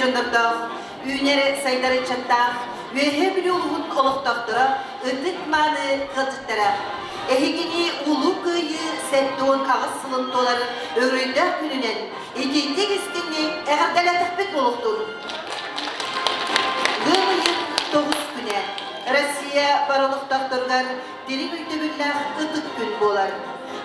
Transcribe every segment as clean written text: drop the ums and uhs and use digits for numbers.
дьоннордоох, үүнэр сайдар ыччаттаах Үөһээ Бүлүү улууһун олохтоохторо, ытык-мааны ыалдьыттара! Эһигини Улуу Кыайыы 78 сылын туолар өрүйдээх күнүнэн итиитик-истиҥник эҕэрдэлээтэхпит буолуохтун! Ыам ыйын тоҕус күнэ Россия бары олохтоохторугар дириҥ өйдөбүллээх ытык күн буолар.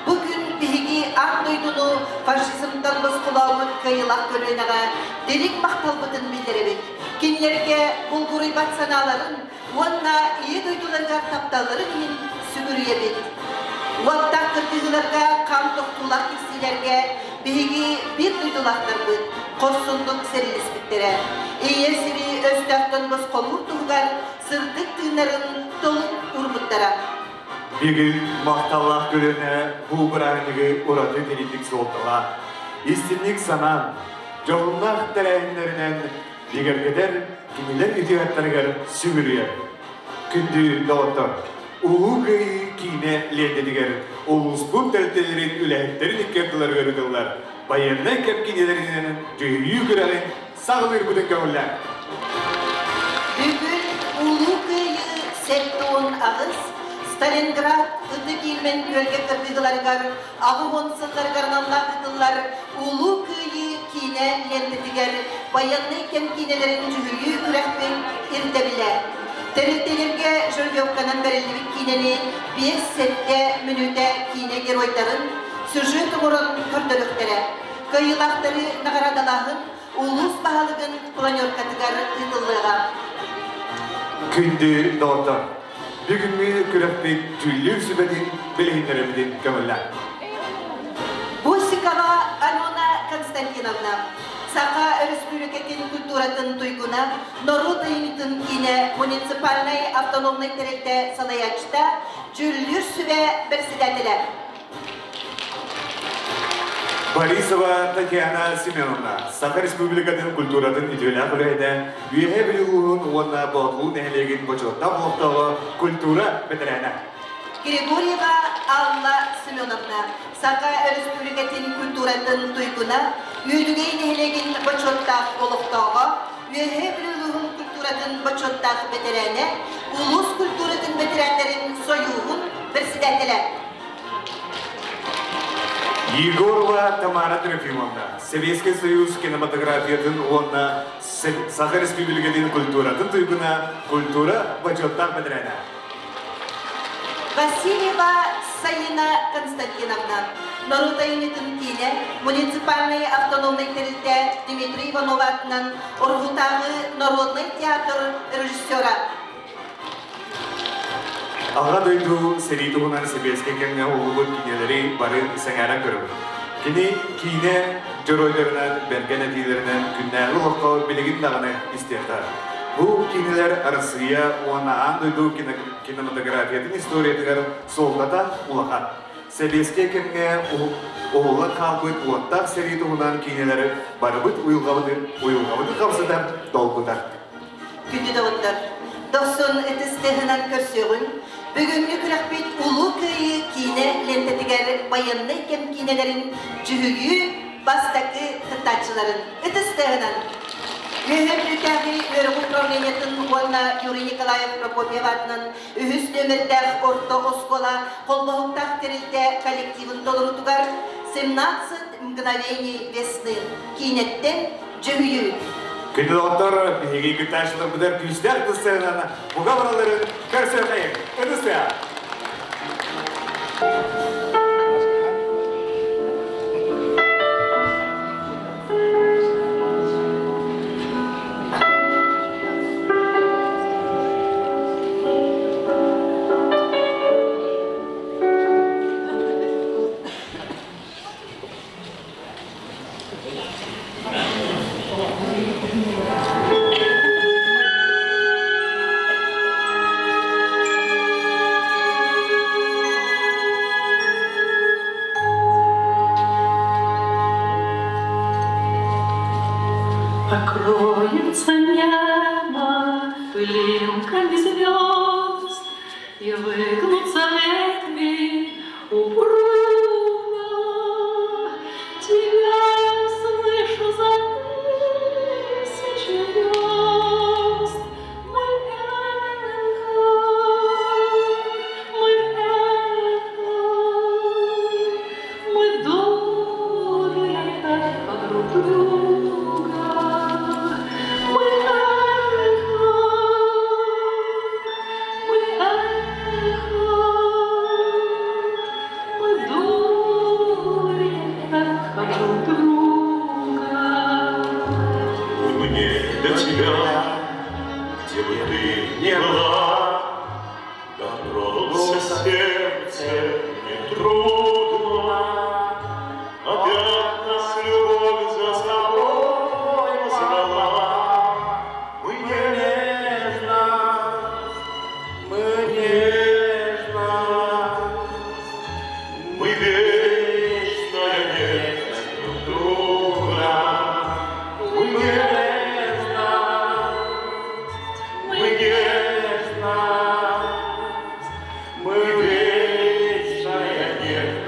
Бу күн биһиги аан дойдуну фашизмтан босхолообут кыайыылаах көлүөнэҕэ дириҥ махталбытын биллэрэбит. Кинилэргэ булгуруйбат санааларын уонна Ийэ дойдуларыгар тапталларын иһин сүгүрүйэбит. Уоттаах кыргыһыыларга, хам тохтуулаах киксиилэргэ биһиги биир дойдулаахтарбыт хорсуннук сэриилэспиттэрэ. Ийэ сири өстөөхтөн босхолуур туһугар сырдык тыыннарын толук уурбуттара. Бүгүн махталлаах көлүөнэ бу бырааһынньыгы ураты дириҥник суолталаах, истинник санаан, дьоһуннаах тэрээһиннэринэн бигэргэтэр кинилэр үтүө сүгүрүйэр. Күндү доҕоттор, Улуу Кыайыы киинэ лиэнтэтигэр улууспут тэрилтэлэрин үлэһиттэрин икки ардыларыгар ыытыллар байыаннай кэм кинилэринэн дьүһүйүү күрэҕин саҕалыырбытын көҥүллээн. Бүгүн Улуу Кыайыы 78 Сталинград Ытык Ильмень күөлгэ кыргыһыыларыгар 80 сылларыгар аналлаах ыытыллар Улуу Кыайыы киинэ лиэнтэтигэр байыаннай кэм киинэлэрин дьүһүйүү күрэхпит ирдэбилэ. Тэрилтэлэргэ жеребьевканан бэриллибит киинэни 5-7 мүнүүтэ киинэ геройдарын сюжет оҥорон көрдөрүөхтэрэ. Кыайыылаахтары наҕараадалааһын улуус баһылыгын планеркатыгар ыытыллыаҕа. Күндү доҕоттор, бүгүҥҥү күрэхпит дьүүллүүр сүбэтин билиһиннэрэбитин көҥүллээн. Босикова Алена Константиновна, Саха Өрөспүүбүлүкэтин культуратын туйгуна, норуот айымньытын киинэ муниципальнай автономнай тэрилтэ салайааччыта, дьүүллүүр сүбэ председателэ. Борисова Татьяна Семеновна, Саха Республикатын культуратын үтүөлээх үлэһитэ, Үөһээ Бүлүү улууһун уонна Боотулуу нэһилиэгин бочуоттаах олохтооҕо, культура бэтэрээнэ. Григорьева Алла Семеновна, Саха Өрөспүүбүлүкэтин культуратын туйгуна, Үөдүгэй нэһилиэгин бочуоттаах олохтооҕо, Үөһээ Бүлүү улууһун культуратын бочуоттаах бэтэрээнэ, улуус культуратын бэтэрээннэрин сойууһун председателэ. Егорова Тамара Трофимовна, Советский Союз кинематографиятын уонна Саха Республикатын культуратын туйгуна, культура бочуоттаах бэтэрээнэ. Васильева Саина Константиновна, норуот айымньытын киинэ, муниципальнай автономнай тэрилтэ Дмитрий Иванов аатынан Ороһутааҕы народнай театр режиссера. Аҕа дойду сэрии туһунан сэбиэскэй кэмҥэ уһулбут кинилэри бары сэҥээрэн көрөбүт. Кини киинэ дьоруойдарынан, бэргэн этиилэринэн күннээҕи олоххо билигин даҕаны истиэхтээх. Бу кинилэр Арассыыйа уонна аан дойду кинематографиятын историятыгар суолтата улахан. Сэбиэскэй кэмҥэ уһуллан хаалбыт уоттаах сэрии туһунан киинэлэри барыбыт уйулҕабытын уйулҕабытын хамсатар, долгутар. Күндү доҕоттор, дохсун ытыс тыаһынан көрсүөҕүҥ. Бүгүҥҥү күрэхпит Улуу Кыайыы киинэ лиэнтэтигэр байыаннай кэм киинэлэрин дьүһүйүү бастакы кыттааччыларын ытыс тыаһынан Үөһээ Бүлүүтээҕи үөрэх управлениетын уонна Юрий Николаев Прокопьев аатынан үһүс нүөмэрдээх орто оскуола холбоһуктаах тэрилтэ коллективын толоруутугар 17 мгновений весны киинэттэн дьүһүйүү. Күндү доҕоттор, биһиги кыттааччыларбытыгар күүстээх ытыс бука бараларын көрсүөххэйиҥ. Ытыс Покроется небо пылинками звезд, И выгнутся ветви упруго. Тебя я услышу за тысячи. тебя, где бы ты ни была, дотронуться сердце нетрудно. Опять нас любовь за собой звала. Мы нежность, мы нежность, мы вечная нежность друг друга. Мы нежность, мы нежность, мы вечная нежность.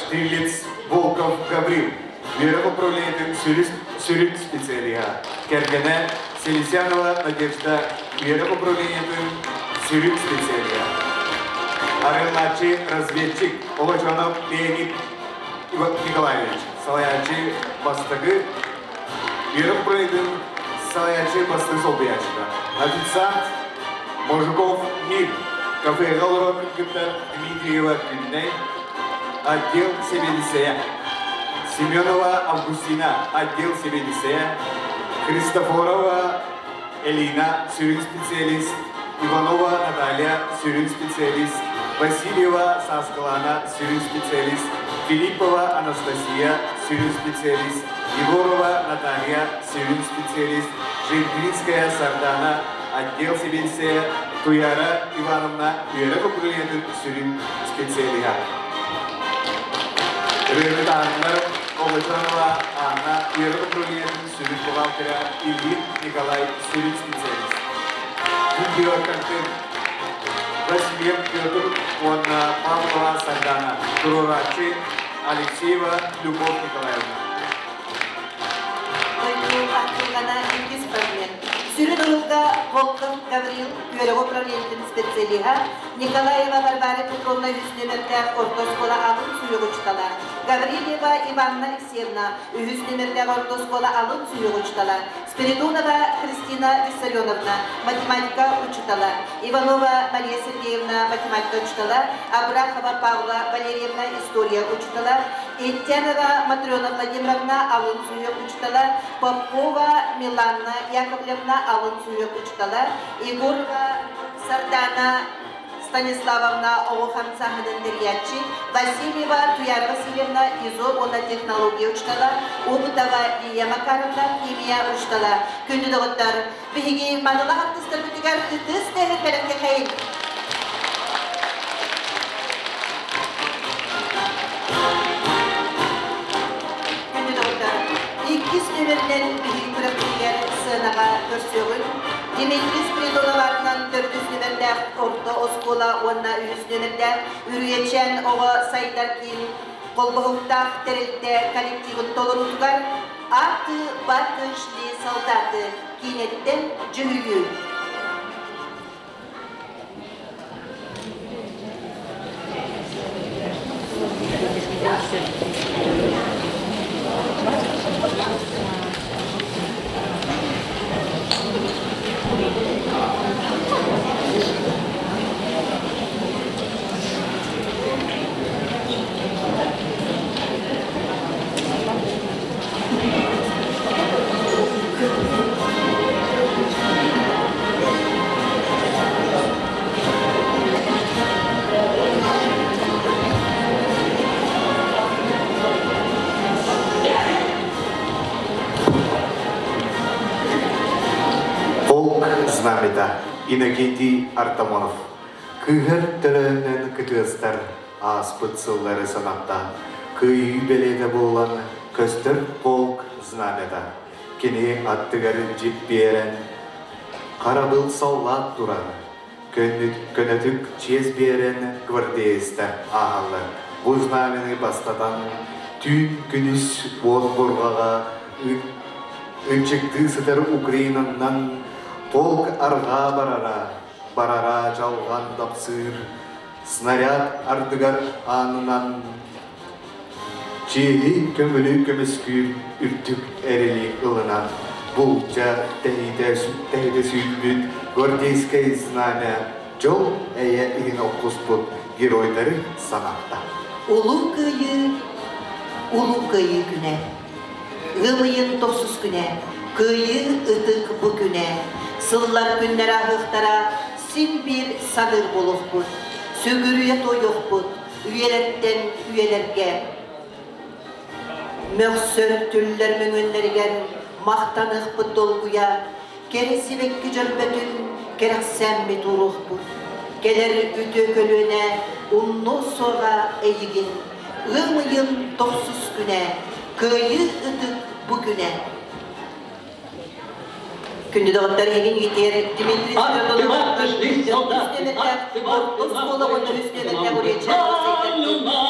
Штирлиц Волков Гаврил, үөрэх управлениетын сүрүн специалиһа, кэргэнэ Селесянова Надежда, үөрэх управлениетын сүрүн специалиһа. Арыаллааччы разведчик Олочонов Леонид Николаевич, салайааччы бастакы үөрэх управлениетын салайааччы бастакы солбуйааччыта. Официант Мужиков Мир, кафега олорор кыргыттар Дмитриева Күннэй, отдел сэбиэдиссэйэ. Семенова Августина, отдел сэбиэдиссэйэ. Христофорова Элина, сүрүн специалист. Иванова Наталья, сүрүн специалист. Васильева Саскалана, сүрүн специалист. Филиппова Анастасия, сүрүн специалист. Егорова Наталья, сүрүн специалист. Жирдинская Сардана, отдел сэбиэдиссэйэ. Туяра Ивановна, үөрэх управлениетын сүрүн специалиһа. Ырыаны таһыннар Олочонова Анна, үөрэх управлениетын сүрүн бухгалтера, Ильин Николай, сүрүн специалист. Видеоконтент Васильев Петр уонна Павлова Сардана, туруорааччы Алексеева Любовь Николаевна. Дойду ахтылҕана иккис фрагмент. Сүрүн уруулга Волков Гаврил үөрэх управлениетын специалиһа, Николаева Варвара Петровна үһүс нүөмэрдээх орто оскуола алын сүһүөх учуутала, Гаврильева Иванна Алексеевна үһүс нүөмэрдээх орто оскуола алын сүһүөх учуутала, Спиридонова Христина Виссарионовна математика учуутала, Иванова Мария Сергеевна математика учуутала, Абрахова Павла Валерьевна история учуутала, Еттянова Матрена Владимировна алын сүһүөх учуутала, Попова Миланна Яковлевна алын сүһүөх учуутала, Егорова Сардана Станиславовна оҕо хамсааһынын тэрийээччи, Васильева Туяра Васильевна ИЗО уонна технология учуутала, Опытова Лилия Макаровна химия учуутала. Күндү доҕоттор, биһиги маныла артыыстарбытыгар ытыс тыаһын бэлэхтэхэйин. Күндү доҕоттор, иккис нүөмэринэн биһиги күрэхпитигэр сыанаҕа көрсүөҕүҥ. Дмитрий Спиридонов аатынан төрдүс нүөмэрдээх орто оскуола уонна үһүс нүөмэрдээх Үрүйэчээн оҕо сайдар киин холбоһуктаах тэрилтэ коллективын толоруутугар «Аты баты шли солдаты» киинэттэн дьүһүйүү. Полк знамята Иннокентий Артамонов. Кыыһар төлөөнөн кытыастар ааспыт сыллары санатта. Кыайыы бэлиэтэ буолан көстөр полк знамята. Кини аттыгар дьиппиэрэн харабыл саллаат турар. Көнөтүк чиэс биэрэн гвардеецтар ааһаллар. Бу знамяны бастатан түүн күнүс уот бурҕаҕа ынчыктыы сытар Украинаннан полк арҕаа барара, барара дьалҕан дапсыыр, снаряд ардыгар аанынан чиэһи көҥүлү көмүскүүр үрдүк эрэли ылынан булча тэһитэ тэһитэ сүүрбүт гвардейскай знамя дьол эйэ иһин оххуспут геройдары санатта. Улуу Кыайыы, Улуу Кыайыы күнэ. Ыам ыйын тохсус күнэ, Кыайыы ытык бу күнэ. Сыллар күннэр ааһыахтара, син биир саныыр буолуохпут. Сүгүрүйэ туойуохпут, үйэлэртэн үйэлэргэ. Мөхсөр түллэр мөҥүөннэригэр махтаныахпыт долгуйа, кэрэ сибэкки дьөрбөтүн кэрэхсээммит ууруохпут. Кэлэр үтүө көлүөнэ умнуо суоҕа эйигин, ыам ыйын тохсус күнэ, Кыайыы ытык бу күнэ. Күндү доҕоттор, эһигин үтиэр Дмитрий Спиридонов үс орто оскуола уонна үс нүөмэрдээх Уреча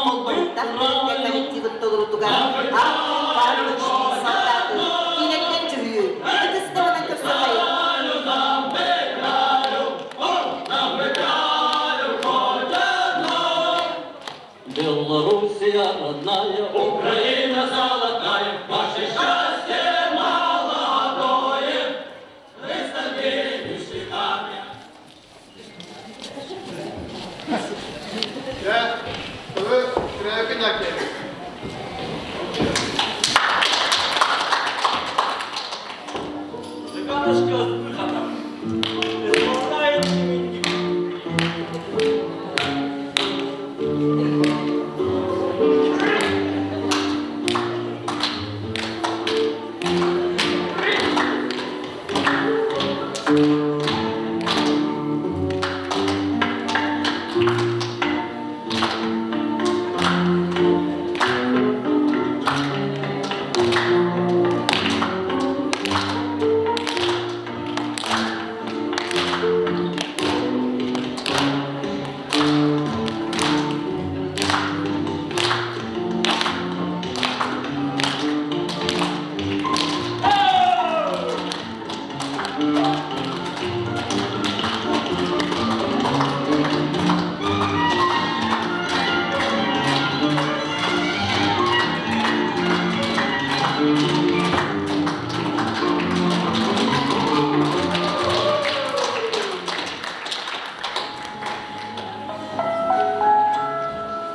холбоһуктаах тэрилтэ коллективын толорутугар Ах, памятничные солдаты киинэттэн дьүһүйүү ытыс даҕанан көрсөхайын. Белоруссия родная, Украина золотая, ваше счастье молодое, выставили стихами. Дьэ, тылы Күнээки Цыганочка с выходом. Исполняет именник.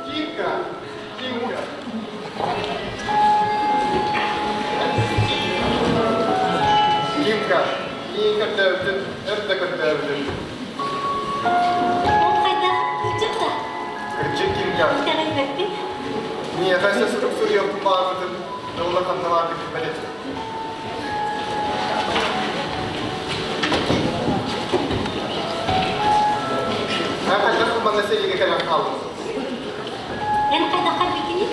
Кимка, Кимка. Кимка, иин көрдөөбүтүн, өр да көрдөөбүтүн. Ол хайдах кырдьык да? Кырдьык Кимка. Итэҕэйбэппин. Миэхэ өссө сурук суруйуохпун баҕарбытын, дьолло ханна баарга билбэт этим. Эн хайдах манна сэриигэ кэлэн хааллыҥ? Эн хайдах кэлбиккиний?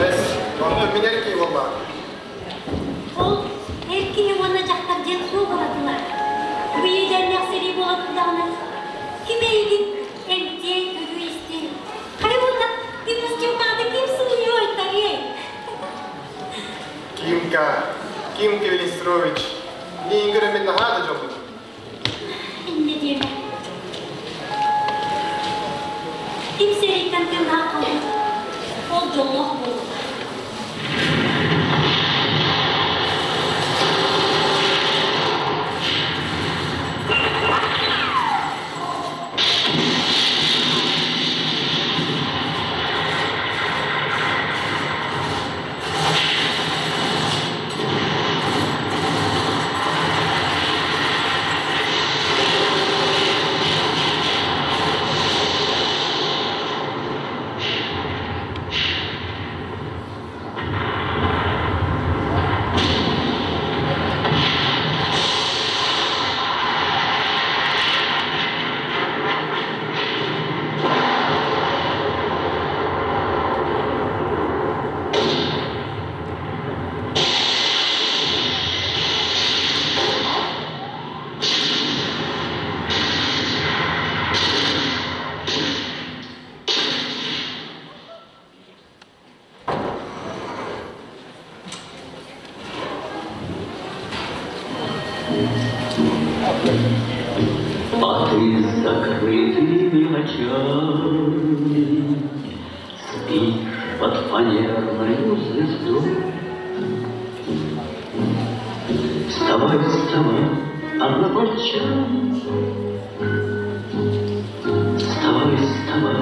Эс, онтон мин эр киһи буоллаҕым. Ол эр киһи уонна дьахтар диэн суох уратылар. Бу иэдээннээх сэрии буола турдаҕына, ким эйигин эмтиэй, көрүө-истиэй? Хайа уонна ким ким сылыйыай, тарыай? Кимка, Ким Кириллистрович, миигин көрөммүн наһаа да дьоллунум. Инньэ диэмэ. Ким сэрииттэн тыыннаах хаалбыт, ол дьоллоох буолуоҕа. А ты с закрытыми очами спишь под фанерною звездой. Вставай, вставай, однополчанин. Вставай, вставай,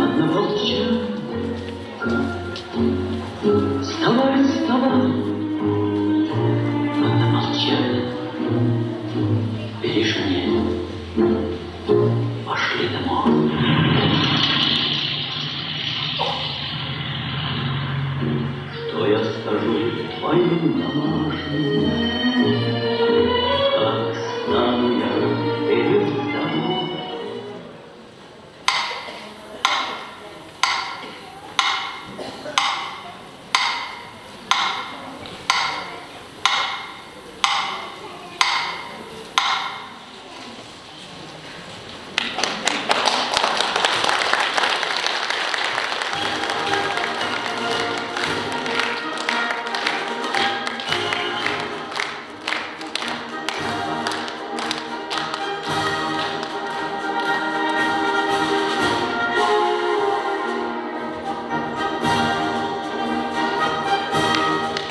однополчанин. Вставай, вставай, однополчанин. Бери шинель, пошли домой. Что я скажу твоим домашним, как стану я перед тобой?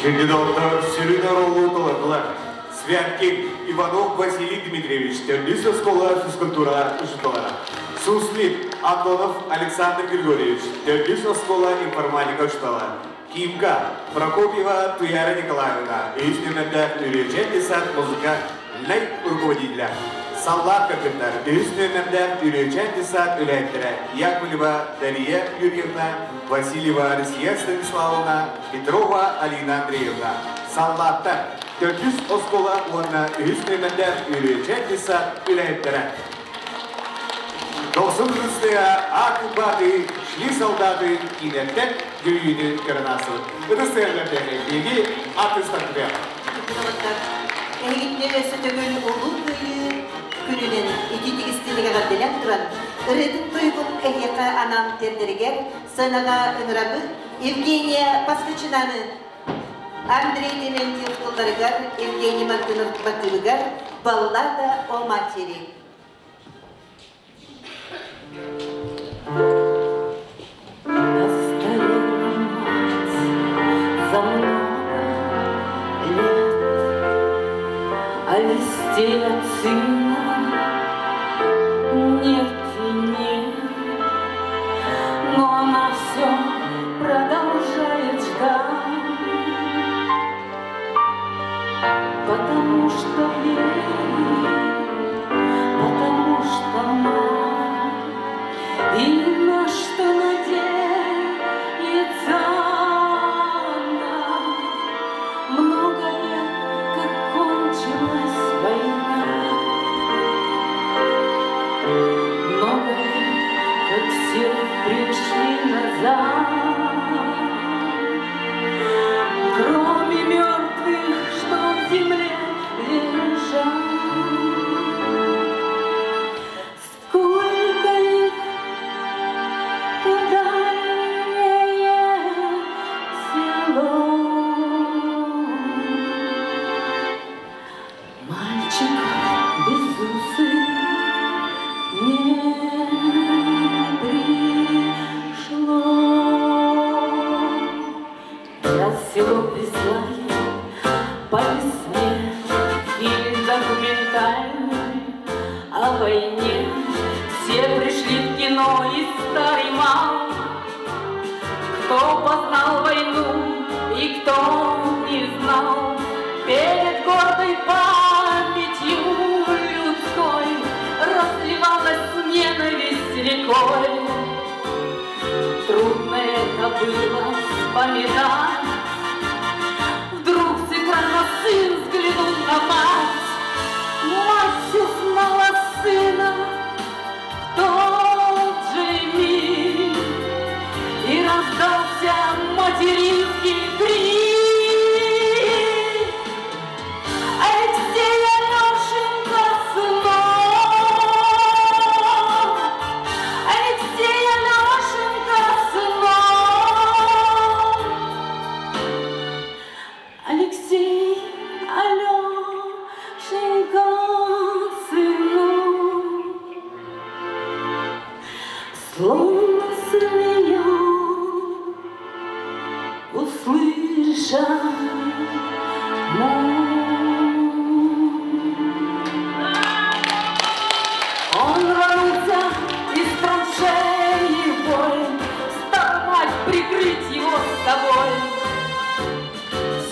Күндү доҕоттор, сүрүн оруолу толордулар. Святкин Иванов Василий Дмитриевич, төрдүс оскуола физкультура учуутала. Суслин Антонов Александр Григорьевич, төрдүс оскуола информатика учуутала. Кимка Прокопьева Туяра Николаевна, үһүс нүөмэрдээх Үрүөчэ десант музыка най руководителя. Саллаат кыргыттар, үһүс нүөмэрдээх Үрүөчэ десант үлэһиттэрэ Яковлева Дария Юрьевна, Васильева Россия Станиславовна, Петрова Алина Андреевна. Саллааттар, төрдүс оскуола уонна үһүс нүөмэрдээх Үрүөчэ десант үлэһиттэрэ. Дохсун ытыстыа Акубаты шли солдаты киинэттэн дьүрүйүүнү көрөн аастыбыт. Ытыс тыаһыгар биһиги артыыстарбытыгар. Эһигитинэн өссө төгүл Улуу Кыайыы күнүнэн итиитик истиҥник эҕэрдэлээн туран, ырыатын тойугун эһиэхэ анаан тиэрдэригэр сценаҕа ыҥырабыт Евгения Поскачинаны. Андрей Дементьев тылларыгар, Евгений Мартынов матыыбыгар «Баллада о матери». Постарела мать за много лет, А вестей от сына нет и нет. Но она все продолжает ждать, Потому что верит, потому что мать, И на что надеется она. Много лет, как кончилась война, Много лет, как все пришли назад, Кроме мертвых, что в земле лежат. Сколько их в дальнее село. Мальчиков без усы не пришло. Я в село прислали по весне фильм документальный о войне. Все пришли в кино и старый мал. Кто познал войну и кто не знал, перед гордой памятью людской разливалась ненависть рекой. Трудно это было вспоминать. Вдруг с экрана сын взглянул на мать. Мать узнала сына в тот же миг, И раздался материнский крик. Алексей, Алешенька, сынок! Алексей, Алешенька, сынок! Алексей, Алешенька, сынок! Словно сын услышал мой. Он рванулся из траншеи в бой, Стал мать прикрыть его с собой.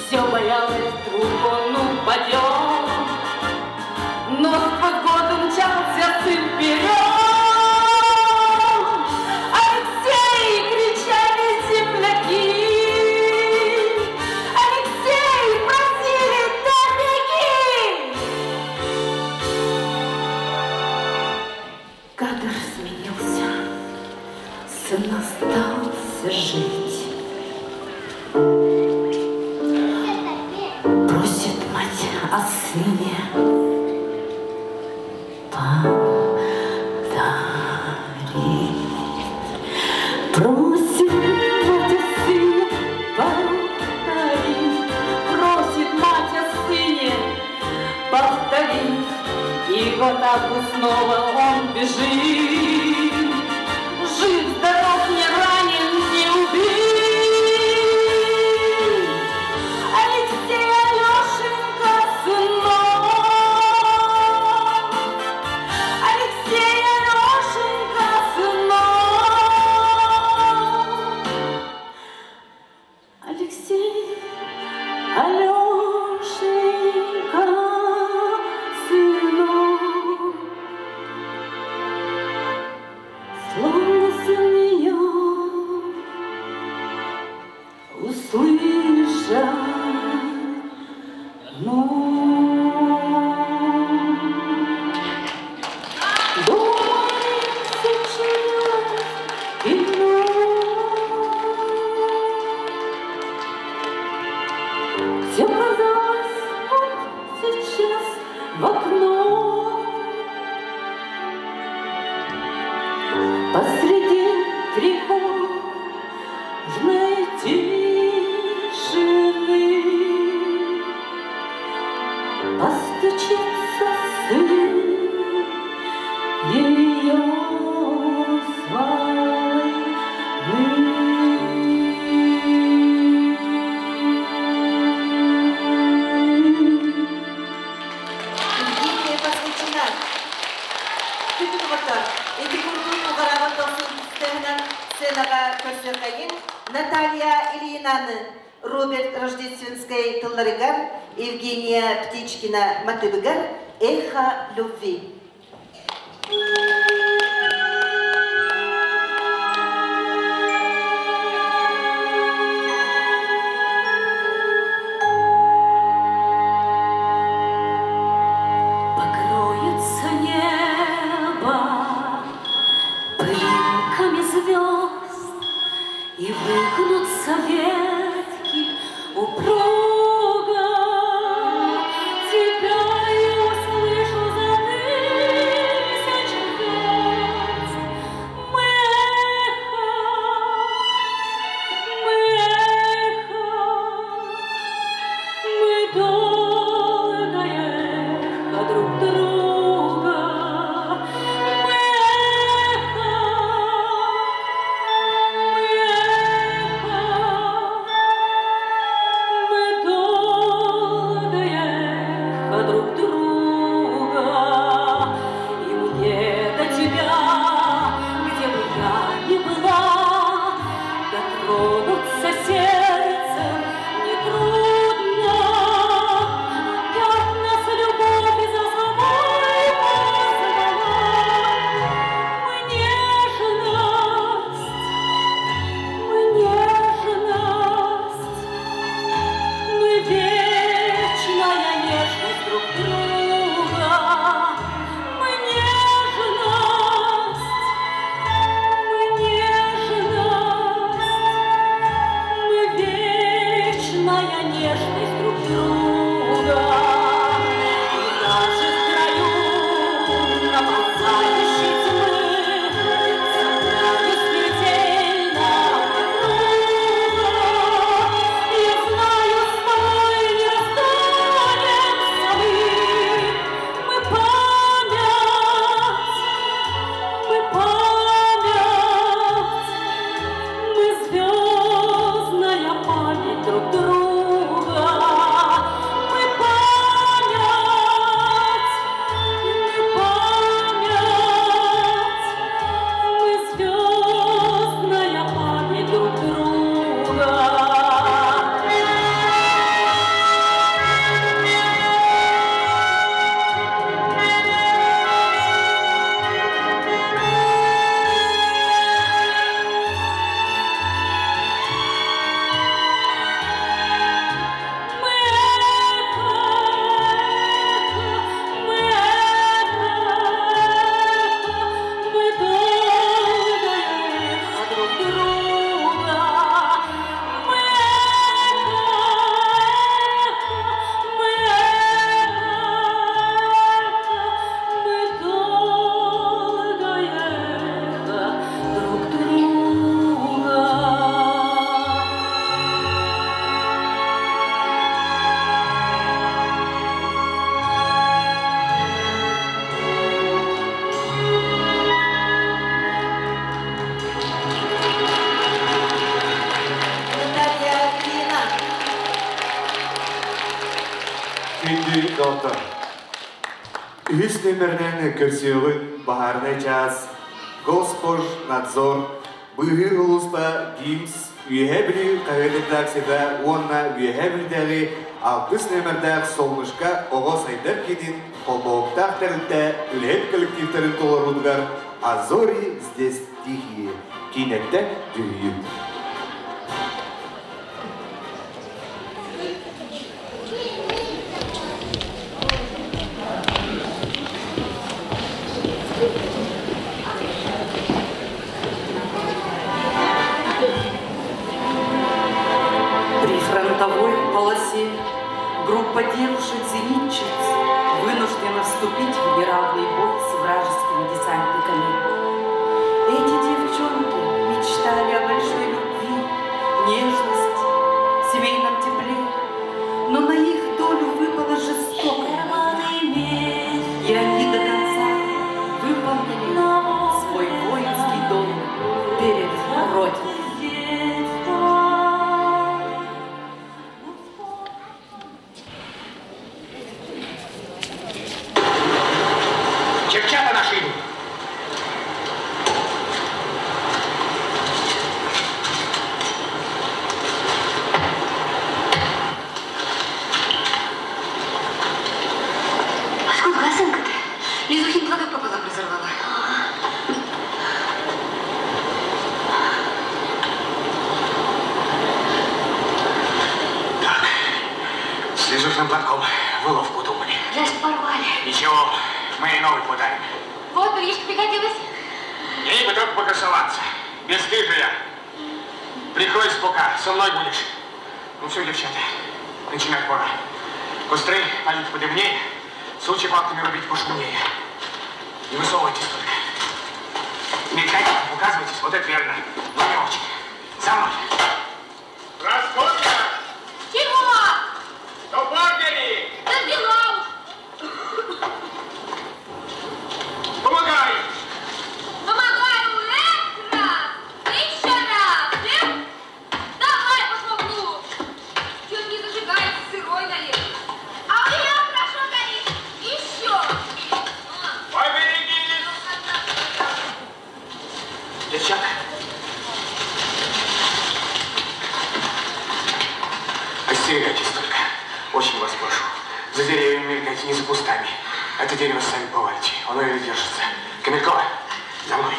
Все боялась, вдруг он упадет, Но сквозь год умчался сын вперед. Алексей, кричали земляки, Алексей, просили, да беги! Кадр сменился, сын остался жить. Просит мать о сыне повторить. Просит мать о сыне повторить. Просит мать о сыне повторить. И в атаку снова он бежит. Жив, здоров, не ранен, не убит. в окно. Посреди тревожной тишины постучится сын ее с войны. Евгения Поскачина. Күндү доҕоттор, ити курдук уҕараабат дохсун күүстээҕинэн сценаҕа көрсүөххэйиҥ Наталья Ильинаны, Роберт Рождественскай тылларыгар, Евгения Птичкина матыыбыгар «Эхо любви». Покроется небо пылинками звезд, И выгнутся ветки упруго. Тебя я услышу за тысячу верст. Мы эхо, мы эхо, мы долгое эхо друг друга. Мы эхо, мы эхо, мы долгое эхо друг друга. И мне до тебя, где бы я ни была, дотронуться сердцем нетрудно. Опять нас любовь за собой позвала. Мы нежность, мы нежность, мы вечная нежность друг друга. Мы нежность, мы нежность, мы вечная нежность друг друга. И даже в краю наползающей тьмы цепляю смертельно подруга. Я знаю, с тобой не расстанемся мы. Мы память, мы память, мы звездная память друг друга. Мы память, мы память, мы звездная память друг друга. Мы эхо, мы эхо, мы долгое эхо друг друга. Мы эхо, мы эхо, мы долгое эхо друг друга. Наталья Ильина. Күндү доҕоттор. Үһүс нүөмэринэн көрсүөҕүҥ баһаарынай чаас, Госпожнадзор, Быыһыыр сулууспа, ГИМС, Үөһээ Бүлүү хаһыат редакцията уонна Үөһээ Бүлүүтээҕи алтыс нүөмэрдээх Солнышко оҕо сайдар киинин холбоһуктаах тэрилтэ үлэһит коллективтарын толоруутугар А зори здесь тихие киинэттэн дьүһүйүү. При фронтовой полосе группа девушек-зенитчиц вынуждена Взорвала. Так, с лизушным платком вы ловко удумали. Жаль, что порвали. Ничего, мы и новый подарим. Вот, видишь, пригодилась. Ей бы только покрасоваться. Бесстыжая. Прикройся пока, со мной будешь. Ну все, девчата, начинать пора. Костры палить подымнее, сучья палками рубить пошумнее. Не высовывайтесь только. Мелькайте, показывайтесь, вот это верно. Но не очень. За мной. Раскотка! Чего? Топор бери! Да взяла уж. Помогай! Помогаю раз, еще раз, Давай помогу. Чё не зажигается, сырой налез. А у меня хорошо горит. Еще. Поберегись! Девчата. Остерегайтесь только. Очень вас прошу. За деревьями мелькайте, не за кустами. Это дерево сами повалите. Оно еле держится. Камелькова, за мной.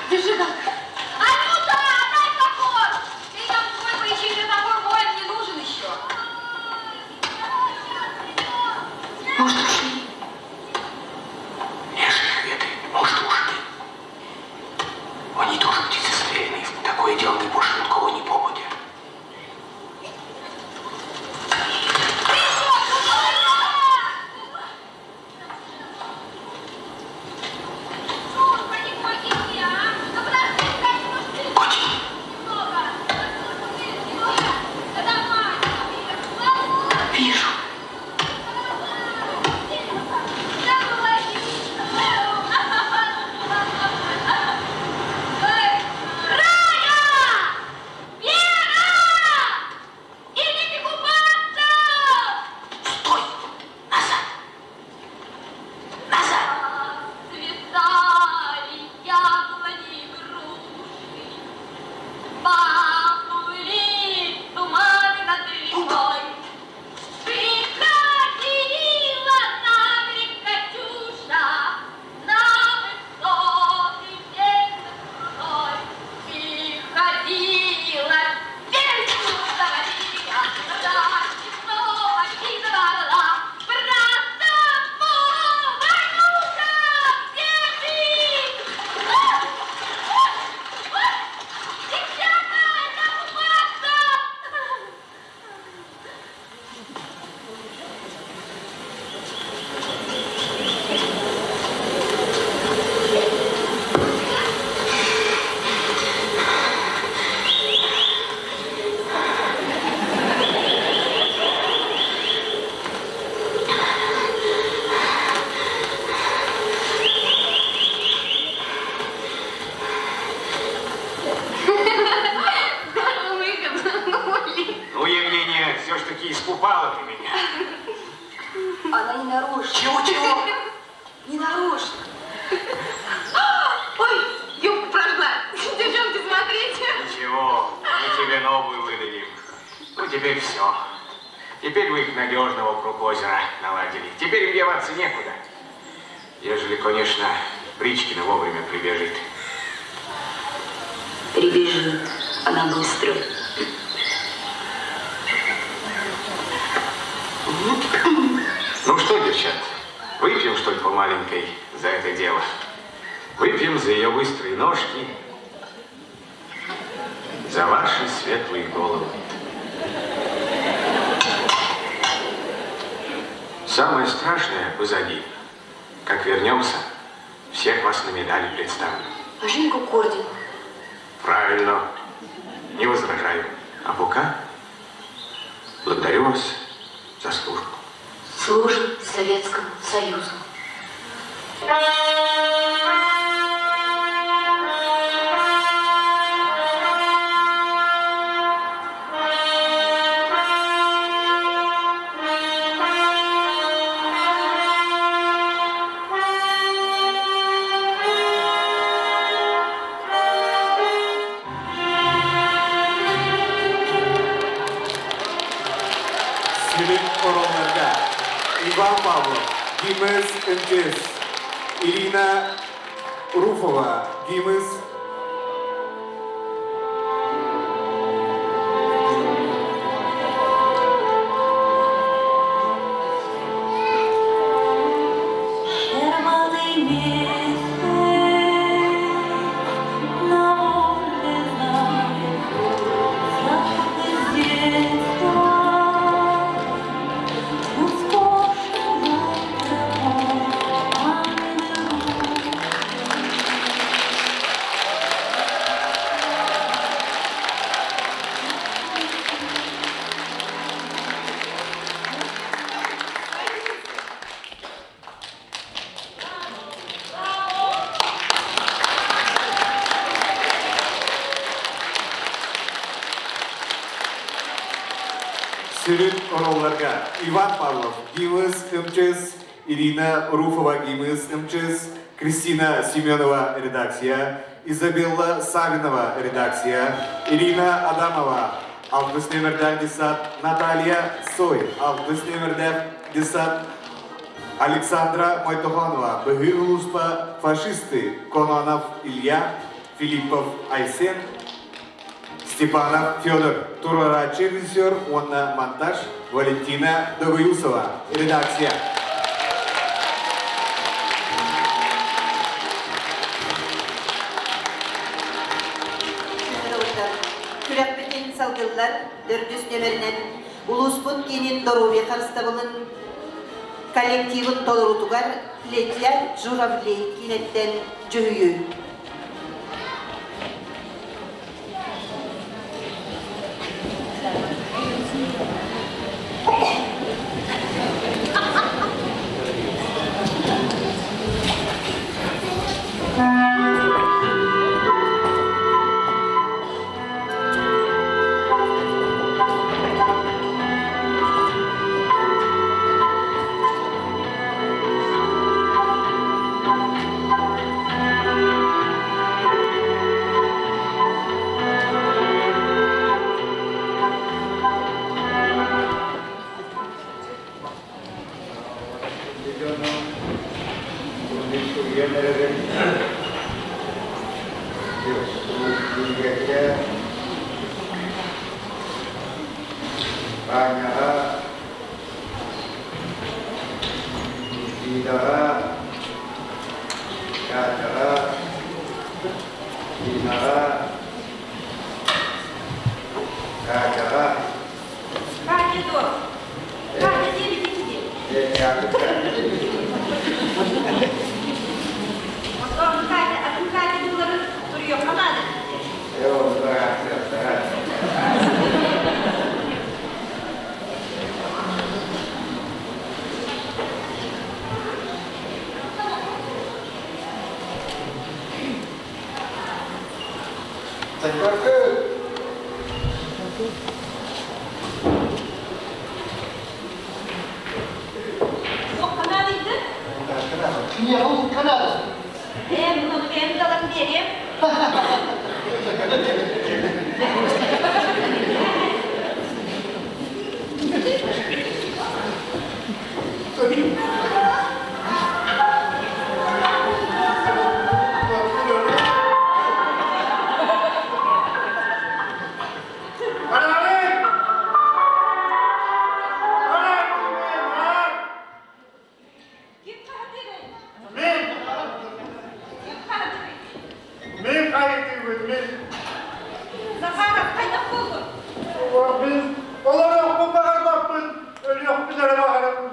Зажигалка. Анюта, дай топор! Ты там твой поищи, мне топор воин не нужен еще. Может, ушли? Лешие хветы, может, ушли. Они тоже птицы стрельные. В такое дело не пошлют, кого ни попадя. Вижу. Рая! Вера! Идите купаться! Стой! Назад! Назад! Цветали яблони и груши, поплыли туманы над рекой. Приходила на берег Катюша, на высокий берег крутой. Приходила, песню заводила, снова звала. Про тобой, Ванюша, где ты? Девчата, это купаться! Ну, Евгения, все ж таки искупала ты меня. Она не нарочно. Чего-чего? Не нарочно. Ой, юбку прожгла. Девчонки, смотрите. Ничего, мы тебе новую выдадим. Ну, теперь все. Теперь вы их надежно вокруг озера наладили. Теперь им деваться некуда. Ежели, конечно, Бричкина вовремя прибежит. Прибежит она быстро. Ну что, девчат, выпьем, что ли, по маленькой за это дело? Выпьем за ее быстрые ножки, за ваши светлые головы. Самое страшное позади. Как вернемся, всех вас на медали представлю. А Женьку к ордену. Правильно. Не возражаю. А пока благодарю вас за службу. Служим Советскому Союзу. Иван Павлов, ГИМЭС МТС, Ирина Руфова, Гимыс. Червоний місяць на волі запах детства, Ускошена травою. Сүрүн оролларга Иван Павлов, Гимыс МЧС, Ирина Руфова, Гимыс МЧС, Кристина Семенова, редакция, Изабелла Савинова, редакция, Ирина Адамова, Август Немердяк Десат, Наталья Сой, Август Немердяк Десат, Александра Мойтоханова, Быһыы улууспа фашисты, Кононов Илья, Филиппов Айсен, Степанов Федор, туруорааччы режиссер, уонна монтаж Валентина Догоюсова, редакция. Күрэхпитин салгыыллар төрдүс нүөмэринэн улууспут киинин доруобуйа харыстабылын коллективын толоруутугар Летят журавли киинэттэн дьүһүйүү. Баняға, Никитаға, Катяға, Динаға, Катяға. Катя дуо? Катя диэбитиҥ дии. Оттон Катя, атын Катя тылларын суруйуохха наада дии. Туохха наадыйдын? Ээ, муну бэйэм да ылан биэриэм. Ким хаһытыырый? Ким хаһытыырый? Мен хайытыыбын, мен. Захаров, хайдах буоллуҥ? Мин олоруохпун баҕарбаппын, өлүөхпүн эрэ баҕарабын.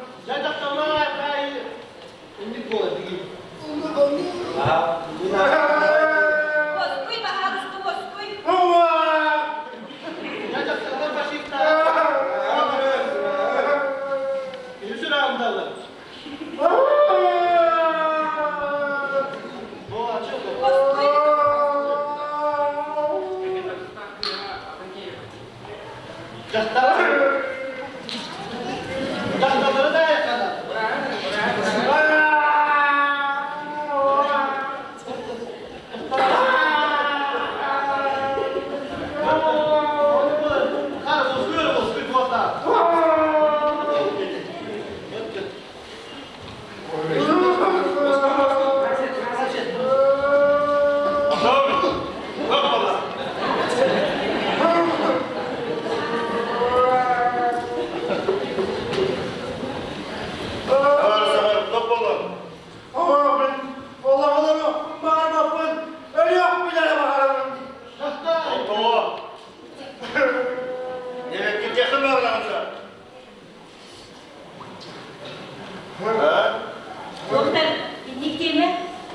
Доктор, инник диэмэ.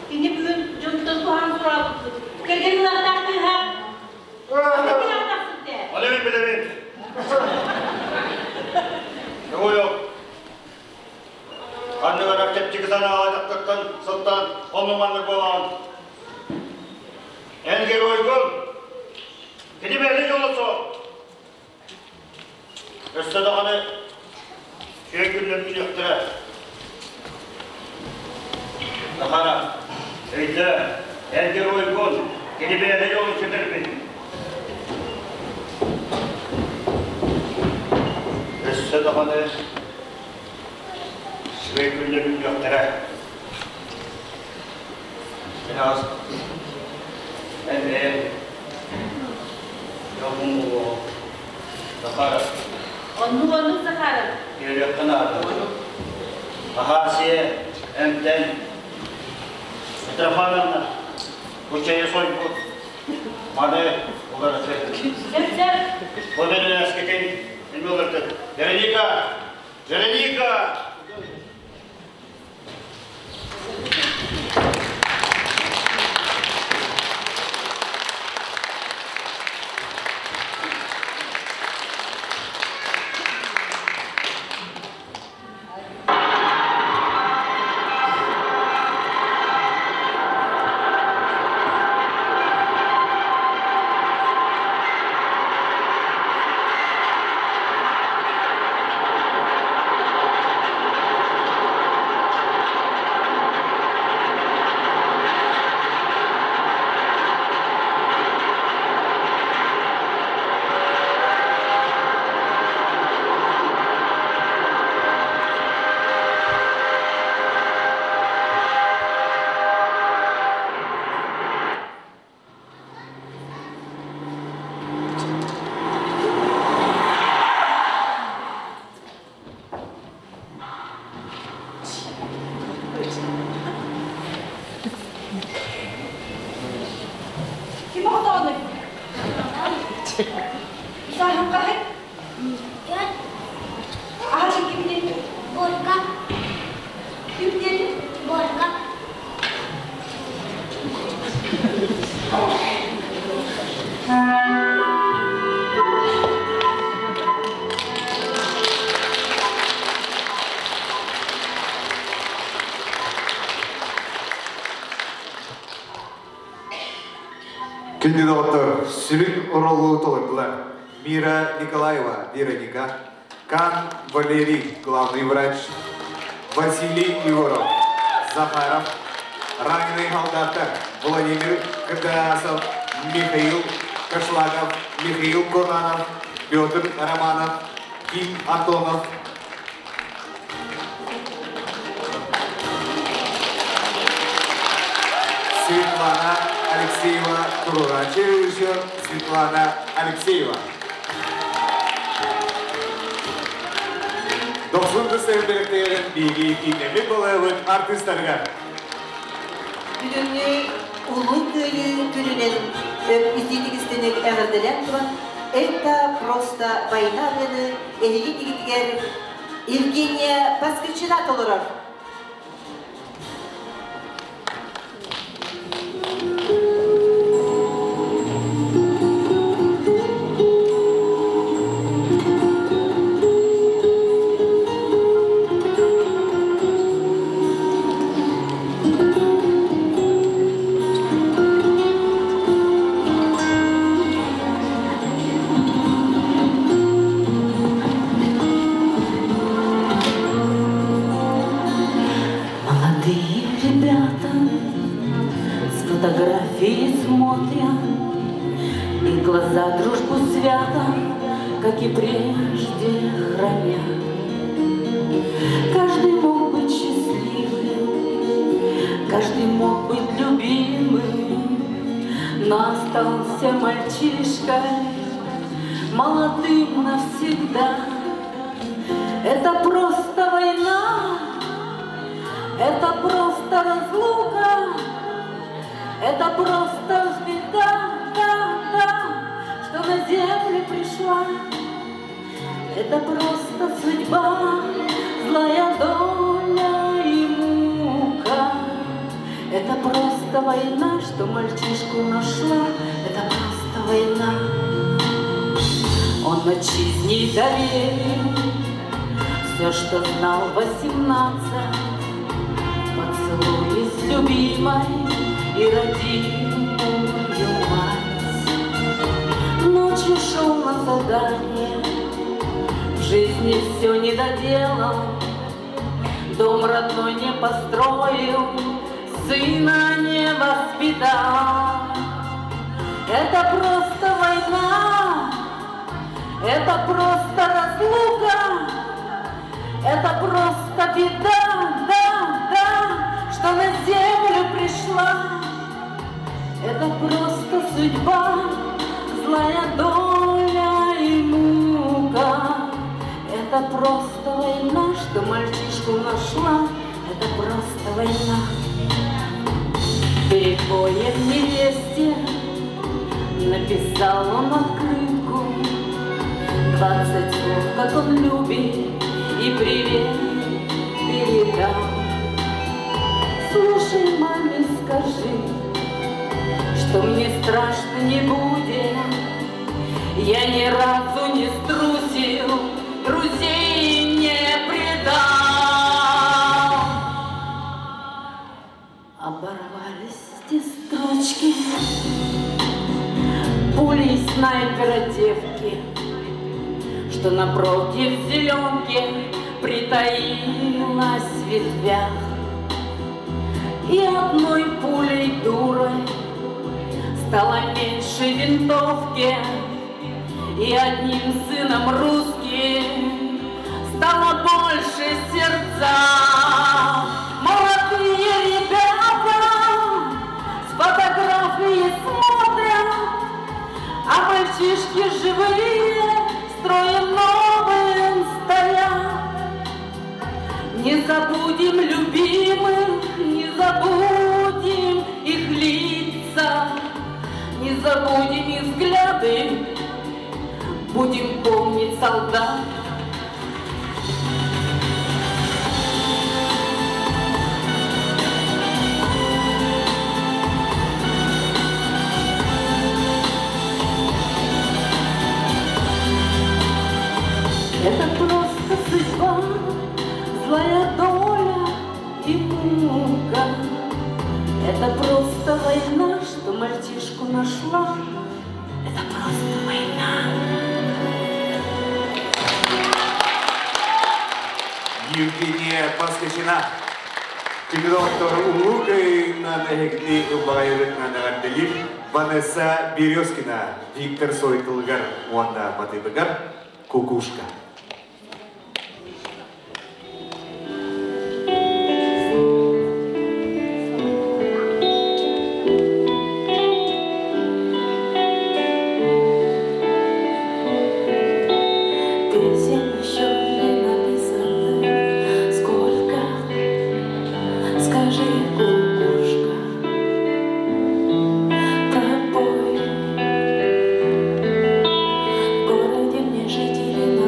Кини бүгүн дьонтон куһаҕан сураабыппыт. Кэргэн ылыахтаах кыыһа. Билэбин, билэбин. Оҕойо, ханнык эрэ чэпчэки санааҕа дьахтартан сылтаан онно-маннык буолаҕын. Эн геройгун, кини бэйэтэ дьоло суох. Өссө даҕаны үчүгэй күннэр үүнүөхтэрэ. Сахара, өйдөө, эн геройгун, кини бэйэтэ дьолун сүтэрбит. Өссө даҕаны үчүгэй күннэр үүнүөхтэрэ. Мин аас эн бэйэҥ дьолгун буолуоҕу. Захаров. Оннук, оннук, Захаров. Үөрүөххэ наада. Аһаа сиэ, эмтэн. Митрофановна, бу чэйи сойбут. Маны уларытыы. Сөп, сөп. Бу бэринээскитин мин уларытын. Вероника! Вероника! Ким оҕотоҕунуй? Сааһым хаһый? Аһа ким диэтин? Борька. Ким диэтин? Борька. Күндү доҕоттор, сүрүн оруолу толордулар Мира Николаева, Вероника, Кан Валерий, главный врач, Василий Егоров, Захаров, раненый солдаттар Владимир Кырдасов, Михаил Кашлагов, Михаил Конанов, Петр Романов, Ким Антонов, Светлана Алексеева, туруорааччы режиссер Светлана Алексеева. Дохсун кыстырын биһиги киинэми балайбыт артыыстарыгар. Бүгүҥҥү Улуу Кыайыы күнүнэн итиитик-истиҥник эҕэрдэлээн туран, Это просто война ырыаны эһиги тигитигэр Евгения Поскачина толорор. Молодые ребята с фотографии смотрят, И глаза дружбу свято, как и прежде, хранят. Каждый мог быть счастливым, каждый мог быть любимым, но остался мальчишкой, молодым навсегда. Это просто война, это просто разлука, это просто беда, да, да, что на землю пришла. Это просто судьба, злая доля и мука. война, что мальчишку нашла, это просто война. Он отчизне доверил все, что знал 18, поцелуи с любимой и родимую мать. Ночью шел на задание, в жизни все не доделал, дом родной не построил, сына не воспитал. Это просто война, это просто разлука, это просто беда, да, да, что на землю пришла. Это просто судьба, злая доля и мука. Это просто война, что мальчишку нашла, это просто война. Перед боем невесте написал он открытку, 20 слов, как он любит, и привет передал. Слушай, маме, скажи, что мне страшно не будет, я ни разу не струсил, друзей не предал. Оборвались те строчки пулей снайпера девки, что напротив зеленки притаилась в ветвях. И одной пулей дурой стало меньше винтовки, и одним сыном русским стало больше сердца. Молодые ребята с фотографии смотрят, а мальчишки живые строем новым стоят. Не забудем любимых, не забудем их лица, не забудем их взгляды, будем помнить солдат. Это просто судьба, злая доля и мука. Это просто война, что мальчишку нашла. Это просто война. Евгения Поскачина. Доктор Улукайна Нагни Убайрына Ванесса Березкина, Виктор Сойтылгар, Уанда Батыбыгар, Кукушка. Кукушка, тобой. В городе мне жить или на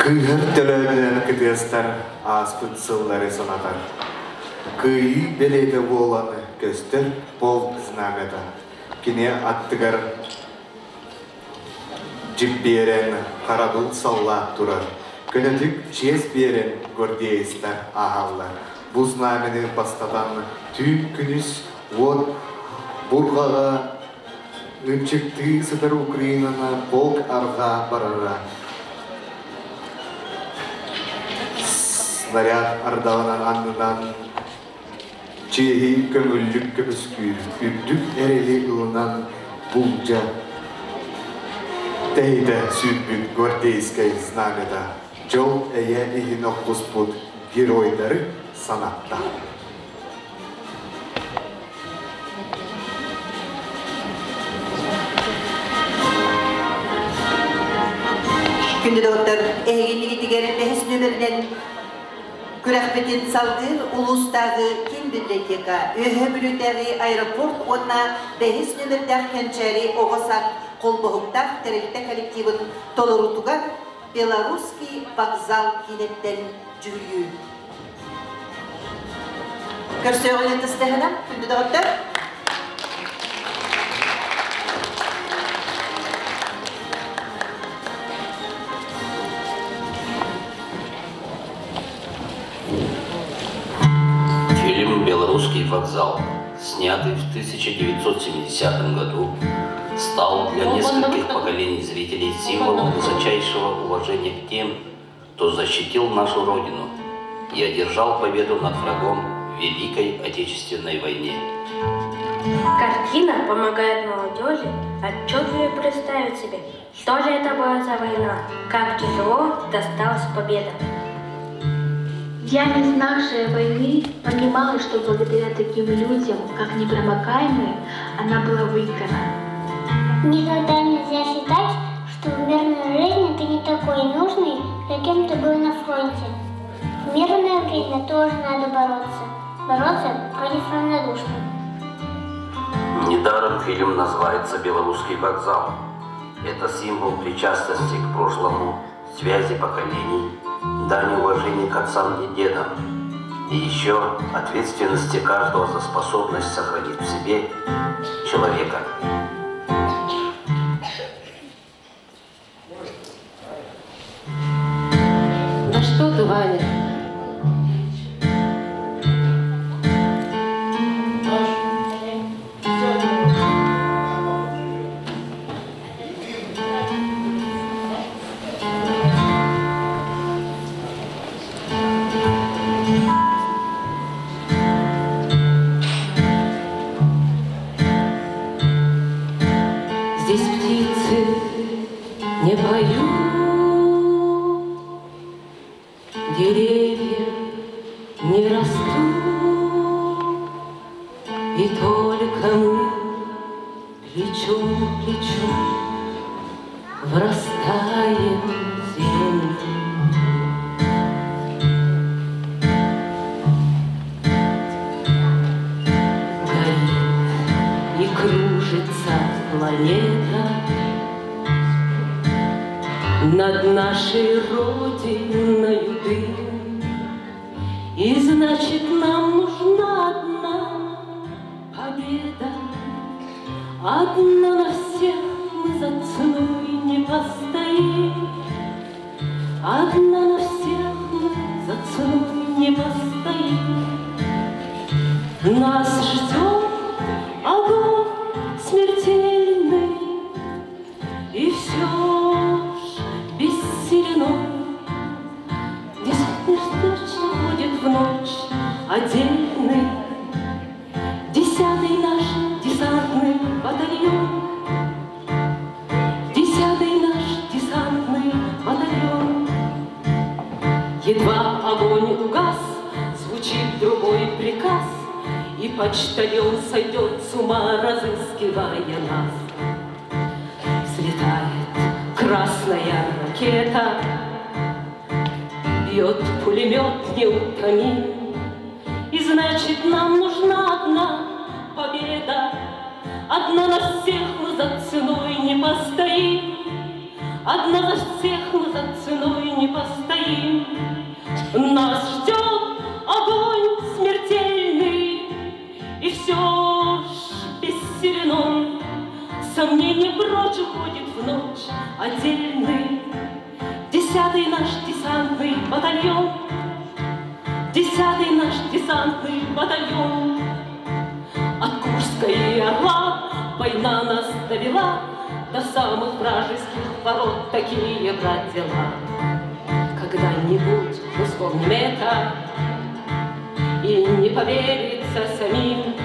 Кыыһар төлөөнүнэн кытыастар ааспыт сыллары санатар. Кыайыы бэлиэтэ буолан көстөр полк знамята. Кини аттыгар дьиппиэрэн харабыл саллаат турар. Көнөтүк чиэс биэрэн гвардеецтар ааһаллар. Бу знамяны бастатан түүн күнүс уот бурҕаҕа Ынчыктыы сытар Украинаны полк арҕаа барара. Снаряд ардаҕынан аннынан чиэһи көҥүллүк көмүскүүр, үрдүк эрэли ылынан булдьа тэһитэ сүүрбүт гвардейскай знамята дьол эйэ иһин охтуспут геройдары санатта. Күндү доҕоттор, эһигиннигитигэр бэһис нүөмэринэн күрэхпитин салгыыр улуустааҕы киин библиотека, Үөһээ Бүлүүтээҕи аэропорт уонна бэһис нүөмэрдээх Кэнчээри оҕо сад холбоһуктаах тэрилтэ коллективын толоруутугар Белорусский вокзал киинэттэн дьүһүйүү. Көрсүөҕүнэн тыстыһынан, күндү доҕоттор. Фильм «Белорусский вокзал», снятый в 1970 году, стал для нескольких поколений зрителей символом высочайшего уважения к тем, кто защитил нашу Родину и одержал победу над врагом в Великой Отечественной войне. Картина помогает молодежи отчетливо представить себе, что же это была за война, как тяжело досталась победа. Я, не знавшая войны, понимала, что благодаря таким людям, как непромокаемые, она была выиграна. Никогда нельзя считать, что в мирной жизни ты не такой нужный, каким ты был на фронте. В мирное время тоже надо бороться. Бороться против равнодушных. Недаром фильм называется «Белорусский вокзал». Это символ причастности к прошлому, связи поколений, дань уважения к отцам и дедам. И еще ответственности каждого за способность сохранить в себе человека. Да что ты, Ваня? Здесь птицы не поют, деревья не растут, и только мы плечом к плечу врастаем в землю. Горит и кружится планета над нашей родиною дым. И значит, нам нужна одна победа, Одна на всех мы за ценой не постоим. Одна на всех мы за ценой не постоим. Нас ждет огонь смертельный, И все ж бессилен он. Десятый будет в ночь отдельный, Десятый наш десантный батальон. Десятый наш десантный батальон. Едва огонь угас, звучит другой приказ, И почтальон сойдет с ума, разыскивая нас. Взлетает красная ракета, Бьет пулемет неутомим, И значит, нам нужна одна победа, Одна на всех мы за ценой не постоим. Одна за всех мы за ценой не постоим. Нас ждет огонь смертельный, И все ж бессилен он. Сомнение прочь уходит в ночь отдельный. Десятый наш десантный батальон, Десятый наш десантный батальон. От Курска и Орла война нас довела До самых вражеских ворот такие, брат, дела. Когда-нибудь мы вспомним это И не поверится самим,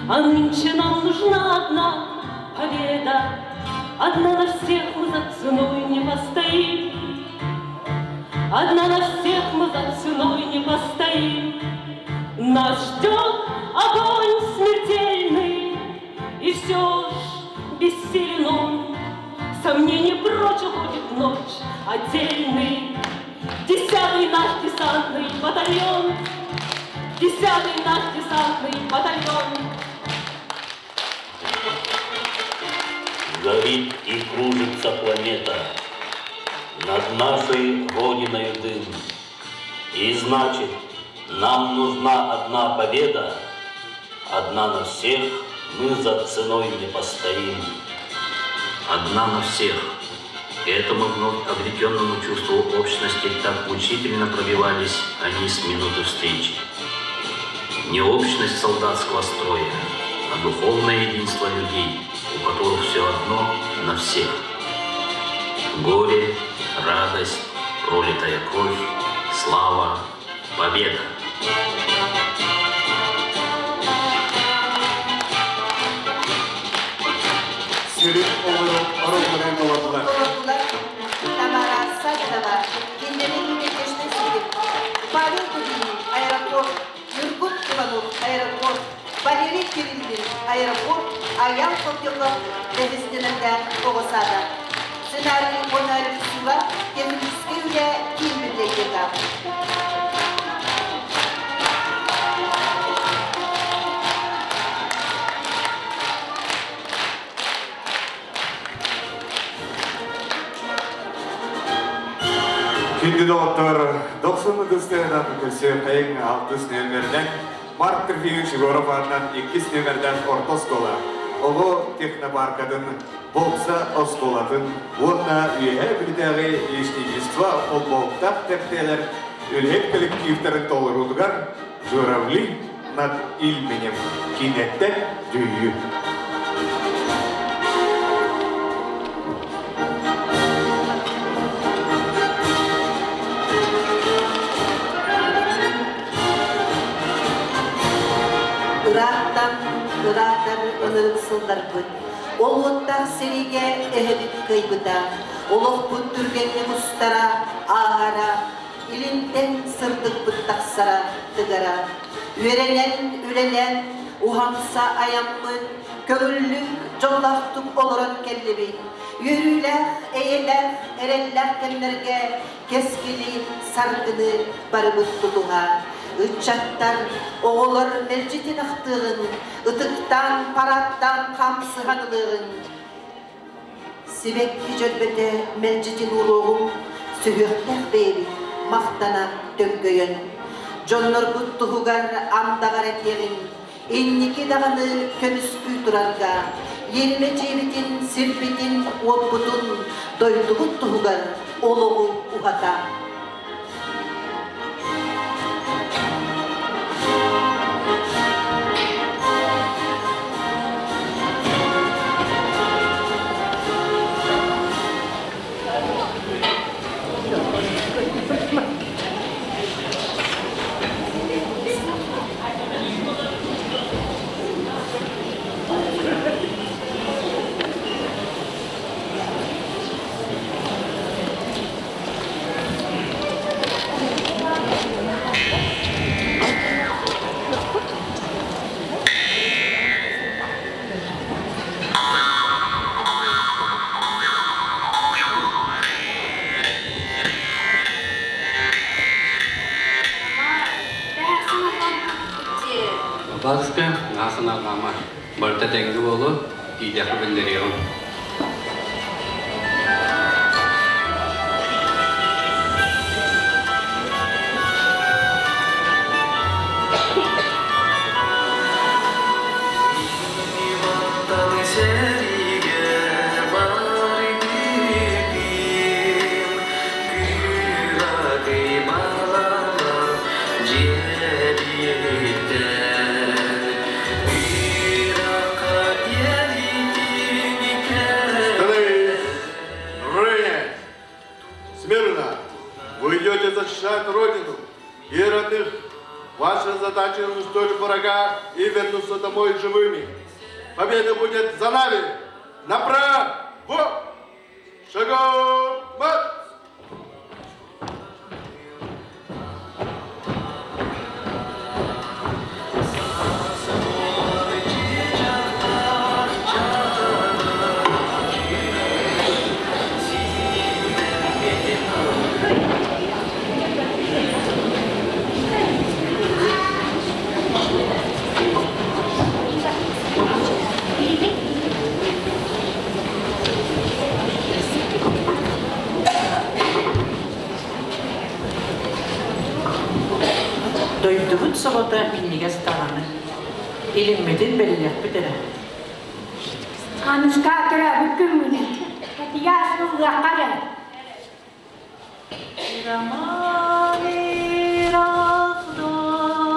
А нынче нам нужна одна победа, Одна на всех мы за ценой не постоим. Одна на всех мы за ценой не постоим. Нас ждет огонь смертельный, И все ж бессилен он. Сомнение прочь уходит в ночь отдельный. Десятый наш десантный батальон, Десятый наш десантный батальон. Горит и кружится планета, Над нашей Родиной дым. И значит, нам нужна одна победа, Одна на всех, мы за ценой не постоим. Одна на всех. Этому вновь обретенному чувству общности так мучительно пробивались они с минуты встречи. Не общность солдатского строя, а духовное единство людей, у которых все одно на всех. Горе, радость, пролитая кровь, слава, победа. Сүрүн оруолларын толордулар. Толордулар Тамара Савинова, Киннэрин Надежда Силин, Павел Дубинин, аэропорт, Нюргун Иванов, аэропорт, Валерий Кириллин, аэропорт, Аял Колтюков, бэһис нүөмэрдээх оҕо саада. Сценарий уонна режиссура техническэй үлэ киин библиотека. Күндү доҕоттор, дохсун ытыстыынан көрсүөххэйиҥ алтыс нүөмэринэн Марк Трофимович Егоров аатынан иккис нүөмэрдээх орто оскуола, оҕо технопаркатын, бокса оскуолатын уонна Үөһээ Бүлүүтээҕи лесничество холбоһуктаах тэрилтэлэр үлэһит коллективтарын толоруутугар Журавли над Ильменем киинэттэн дьүһүйүү. Ыраахтан ыраатар ынырык сылларбыт. Ол уоттаах сэриигэ эһэбит кыайбыта. Олохпут түргэнник устара, ааһара, илинтэн сырдыкпыт тахсара, тыгара. Үөрэнэн, үлэлээн, уһанса айаммыт, көҥүллүк, дьоллоохтук олорон кэллибит. Үөрүүлээх, эйэлээх, эрэллээх кэмнэргэ кэскили, саргыны барыбыт тутуһа. Ыччаттар, оҕолор мэлдьитин ахтыаҕын, ытыктаан, парадтаан хаамсыһан ылыаҕын. Сибэкки дьөрбөтө мэлдьитин ууруоҕуҥ, сүһүөхтээх бэйэбит махтана төҥкөйөн. Дьоннорбут туһугар андаҕар этиэҕиҥ, инники даҕаны көмүскүү турарга, иэримэ дьиэбитин, сирбитин, уоппутун, дойдубут туһугар олоҕу уһата. Бабаска, наһаа Барыта тэҥҥэ буолуо, тиийдэххэ биллэриэҕим. Сэриигэ барбытым, кыракый балаҕан дьиэбиттэн. Ыраахха диэритин Становись! Равняйсь! Смирно! Вы идете защищать Родину и родных. Ваша задача уничтожить врага и вернуться домой живыми. Победа будет за нами! Направо! Шагом марш! Дойдубут собото минньигэс даҕаны, илиммитин бэрилиэхпит эрэ. Аныска төрөөбүт күммүнэн, Татьяс ыллыахха эрэ. Роман ыраах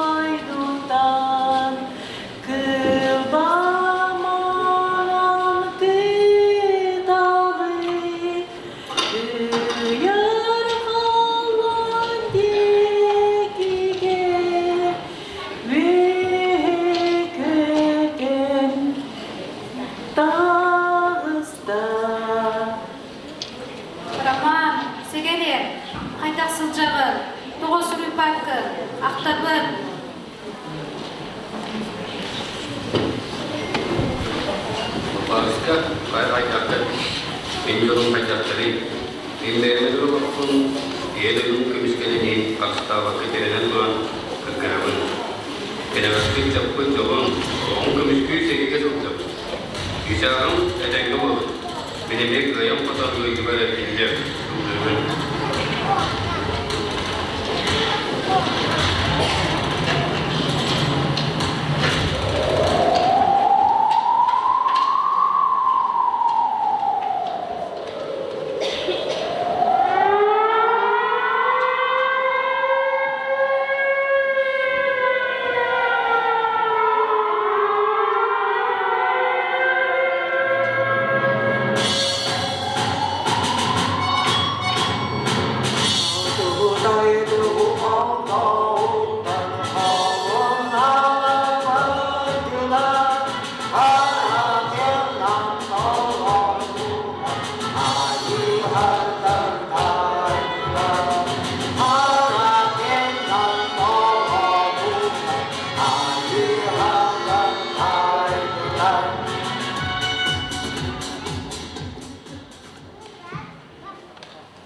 дойдутан кылбаманан кыталы ыйар халлаан диэкигэ үөһэ таҕыста. Роман, сэгэлиэр, хайдах сылдьаҕын? Тоҕо суруйбаккын? Ахтабын. Лупааска хайдахтар, мин дьонум хайдахтарый? Мин бэйэм олохпун, ийэ дойдум көмүскэлин иһин харыстаабакка тэринэн туран кыргыһабын. Кэнэҕэски ыччаппыт дьолун, олоҕун көмүскүү сэриигэ сылдьабын. Чыычааҕым этэҥҥэ буолун. Мин эмиэ кыайан-хотон дойдубар эргиллиэм, ыллыыбын.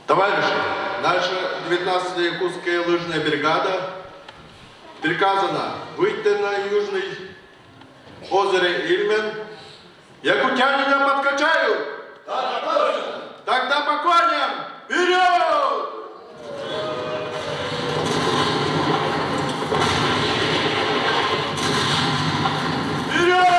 Товарищи, наша 19-я Якутская лыжная бригада приказана выйти на южный озеро Ильмен. Якутяне меня подкачают! Так точно! Тогда по коням! Вперед! Вперед!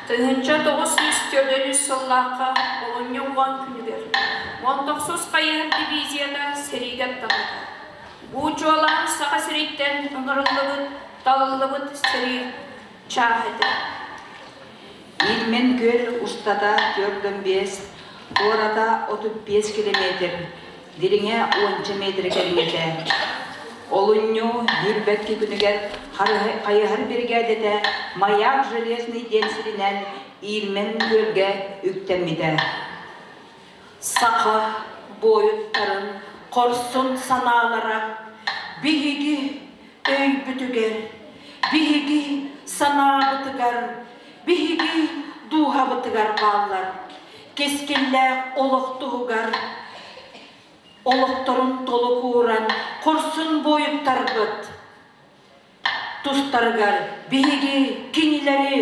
1943 сыллаахха олунньу 10 күнүгэр 19 хайыһар дивизията сэриигэ аттаммыта. Бу чуолаан Саха сириттэн ыҥырыллыбыт, талыллыбыт сэрии чааһа этэ. Ильмен күөл устата 45, туората 35 километр, дириҥэ уонча метр кэриҥэтэ. Олунньу сүүрбэкки күнүгэр хайыһар биригээдэтэ Маяк Железный диэн сиринэн Ильмен күөлгэ үктэммитэ. Саха буойуттарын хорсун санаалара биһиги өйбүтүгэр, биһиги санаабытыгар, биһиги дууһабытыгар бааллар. Кэскиллээх олох туһугар олохторун толук ууран хорсун буойуттарбыт тустарыгар биһиги кинилэри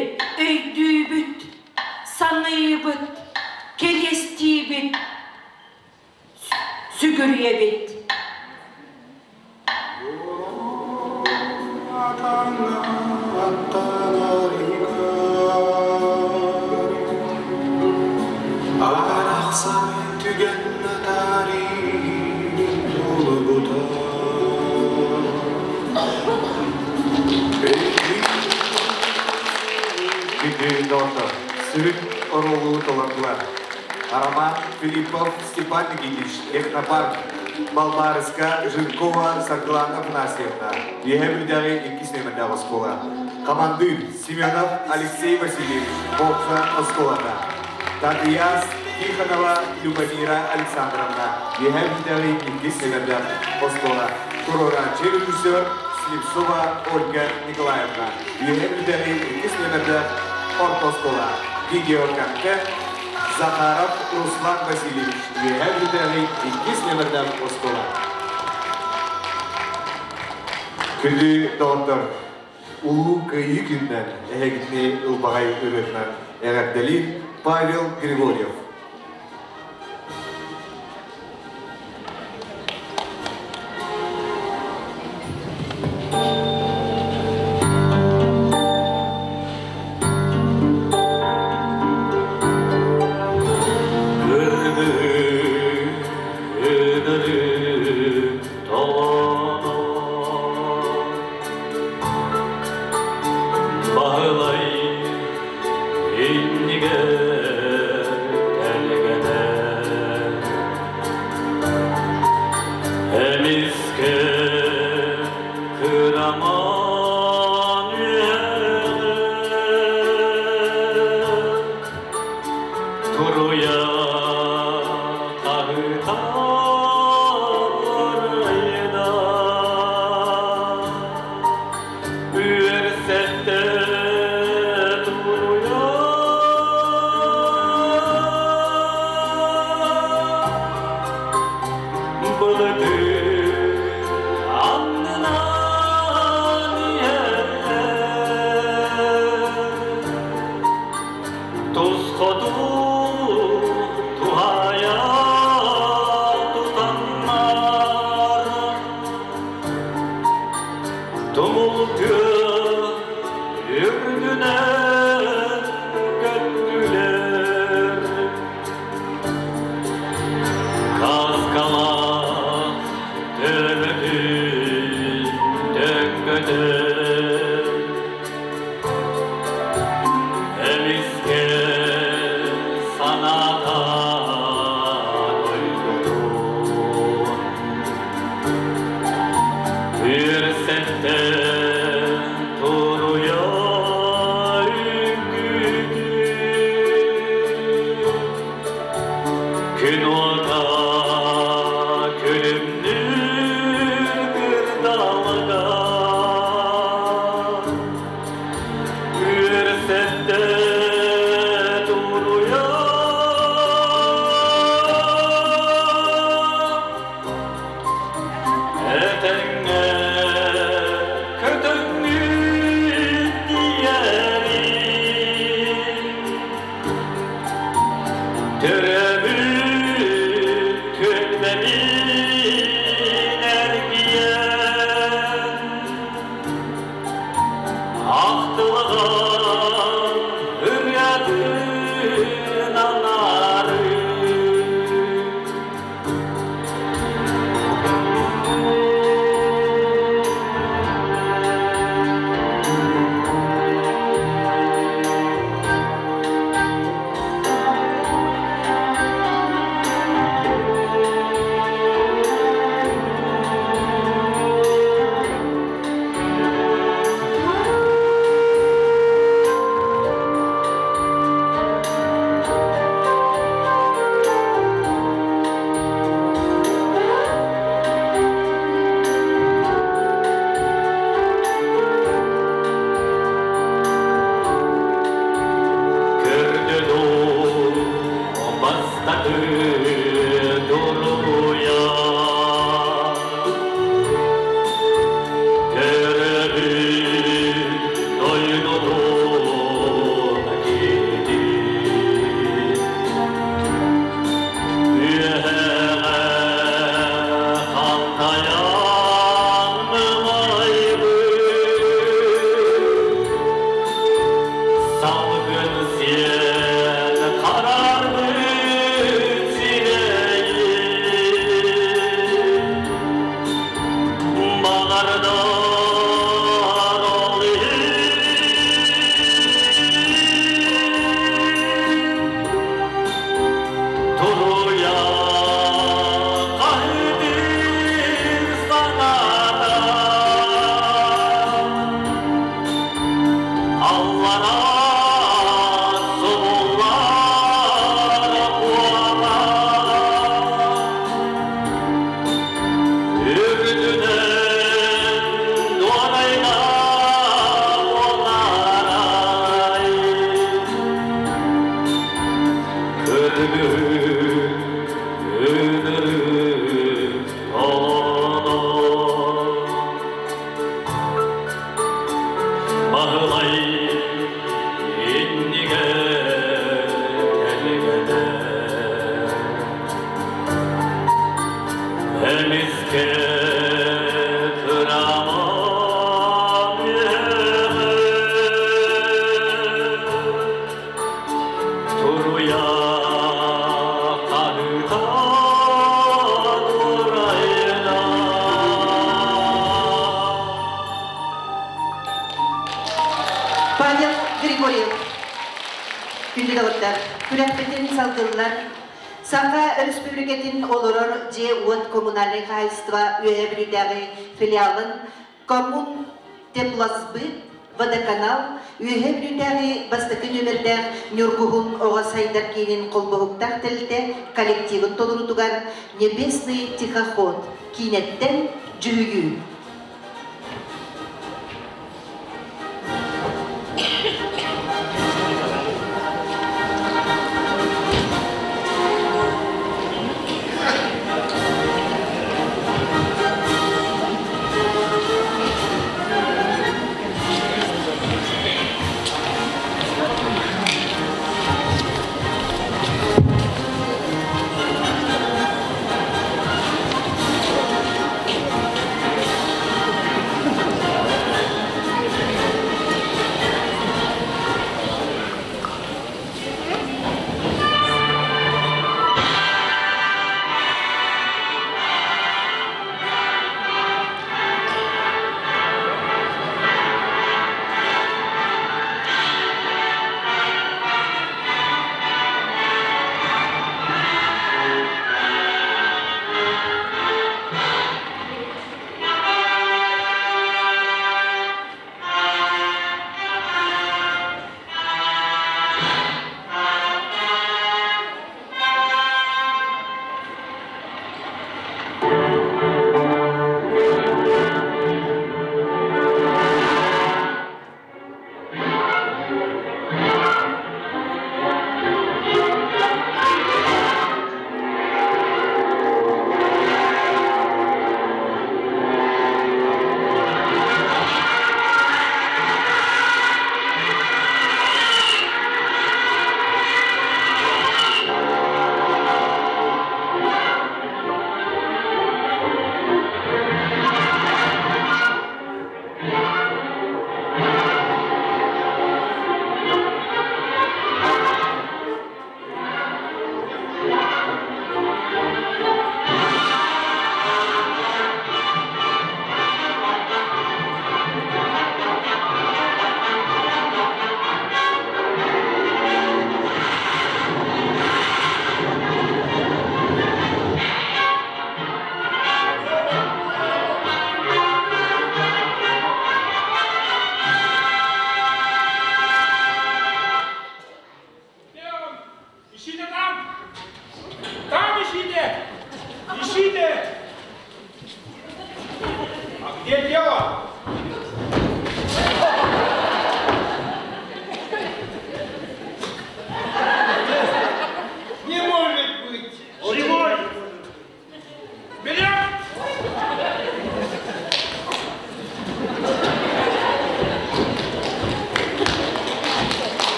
өйдүүбүт, саныыбыт, кэриэстиибит, сүгүрүйэбит. Арахсан түгэн натари булбута. Күндү доҕоттор, сүрүн оруолу толордулар. Роман Филиппов, Степан Никитич, Технопарк, Балбаарыска Жиркова Саргылана Афанасьевна, Үөһээ Бүлүүтээҕи иккис нүөмэрдээх оскуола. Хамандыыр Семенов Алексей Васильевич, Бокса оскуолата. Татыйаас Тихонова Любомира Александровна, Үөһээ Бүлүүтээҕи иккис нүөмэрдээх оскуола. Туруорааччы режиссер Слепцова Ольга Николаевна, Үөһээ Бүлүүтээҕи иккис нүөмэрдээх орто оскуола. Видеоконтент Захаров Руслан Васильевич, Үөһээ Бүлүүтээҕи иккис нүөмэрдээх оскуола. Күндү доҕоттор, Улуу Кыайыы күнүнэн эһэгитини ылбаҕай ырыатынан эҕэрдэлиир Павел Григорьев. Баһылай иннигэр тэлгэнэ Эмискэ кыраман үөҕэ Туруйа хаһыытаан Үөрсэттэ туруйа Былыты аннынан иһэр Тус хоту туһаайа тутаннар Тумул тыа үрдүнэн көттүлэр Каскалаах төбөтүн төҥкөтөн Эмискэ санаата дойдутун Үөрсэттэ туруйа үҥкүүтүн Күн уота күлүмнүүр кырдалга Үөрсэттэ туруйа Этэҥҥэ көтөҥҥүт тиийэри Төрөөбүт түөлбэбин эргийэн Ахтылҕан ырыата Аллара субуллар буолар Үгүтүнэн дуонайга буоларай Кыргыы ынырык толоно Баһылай иннигэр тэлгэнэ Эмискэ кыраман үөҕэ Туруйа хаһыта турайда. Павел Григорьев. Күндү доҕоттор, күрэхпитин салгыллар Саха Өрөспүүбүлүкэтин олорор дьиэ-уот коммунальнай хаһаайыстыба Үөһээ Бүлүүтээҕи филиалын Коммун Теплосбыт водоканал Үөһээ Бүлүүтээҕи бастакы нүөмэрдээх Ньургуһун оҕо сайдар киинин холбоһуктаах тэрилтэ коллективын толоруутугар Небесный тихоход киинэттэн дьүһүйүү.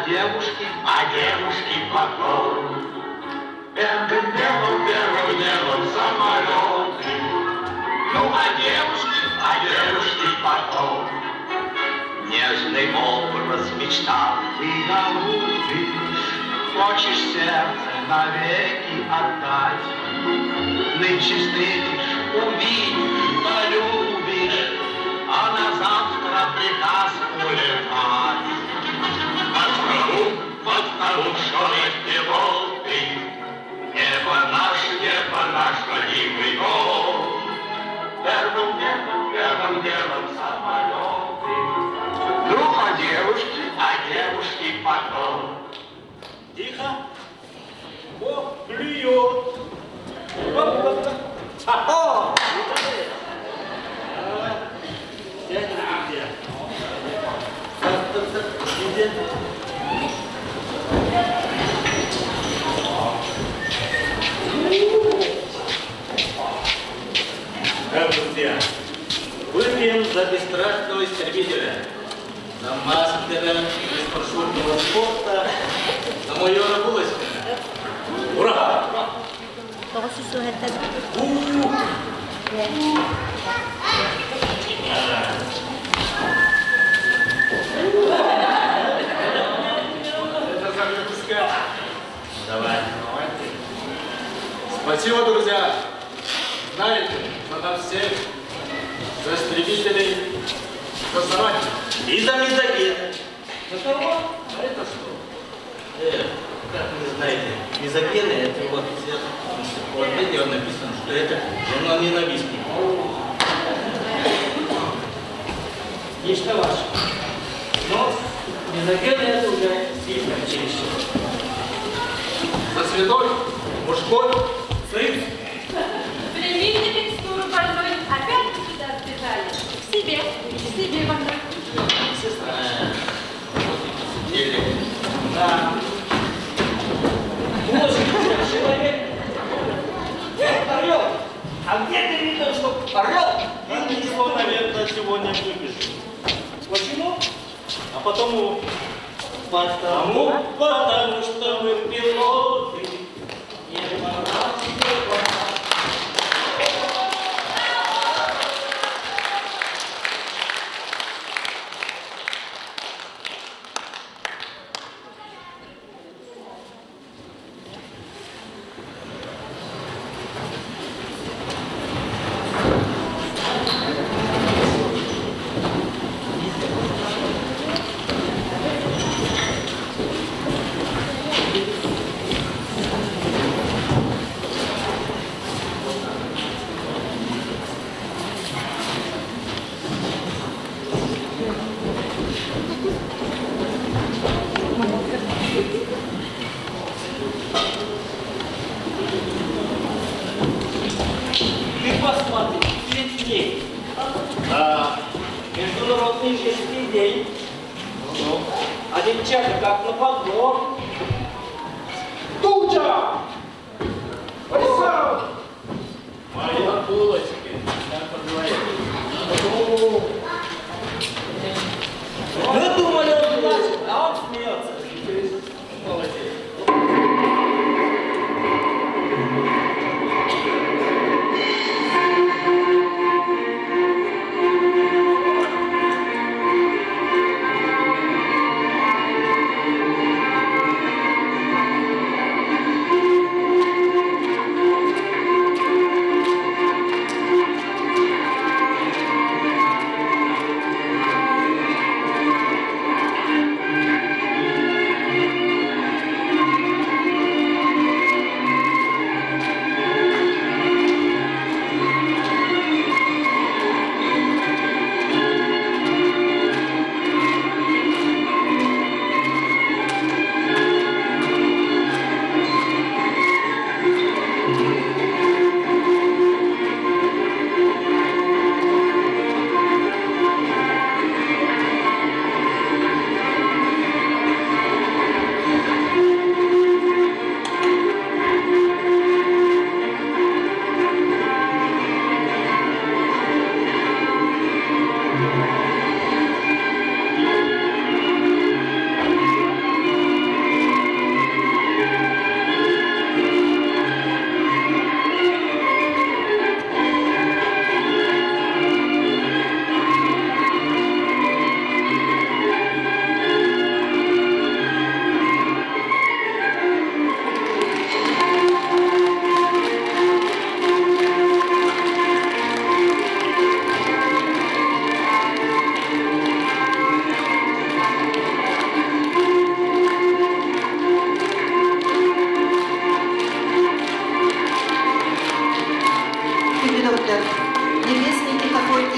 девушки, а девушки потом. Первым делом, первым делом самолеты. Ну, а девушки потом. Нежный образ мечта ты голубишь, Хочешь сердце навеки отдать. Нынче встретишь, увидишь, полюбишь, А на завтра приказ улетать. Под вторую шорох пилоты, небо наш родимый дом. Первым делом самолеты. Ну, а девушки потом. Тихо. О, клюет. О! Сядем, друзья. Так, друзья, выпьем за бесстрашного истребителя, за мастера беспарашютного спорта, за майора Булочкина. Ура! Это закуска. Давай. Спасибо, друзья. Знаете, за нас всех, за истребителей, за соратников. И за мезогена. За кого? А это что? Как вы знаете, мезогены, это вот все, вот видите, он написано, что это журнал ненавистник. Нечто ваше. Но мезогены это уже сильно чересчур. За святой мужской союз. Примите микстуру больной. Опять вы сюда сбежали. К себе, к себе больной. Сестра. Вот и посидели. Да. Боже, человек. Орел. А где ты видел, что орел? Ничего, наверное, сегодня выпишет. Почему? А потому, потому что мы пилоты. Небо наше, небо наше. Ты посмотри, цветней. Да, Международный женский день. Ну-ну. А девчата как на подбор. Туча! Борисов! Моя булочки. Так поговорим. Мы думали, он плачет, а он смеется. Молодец.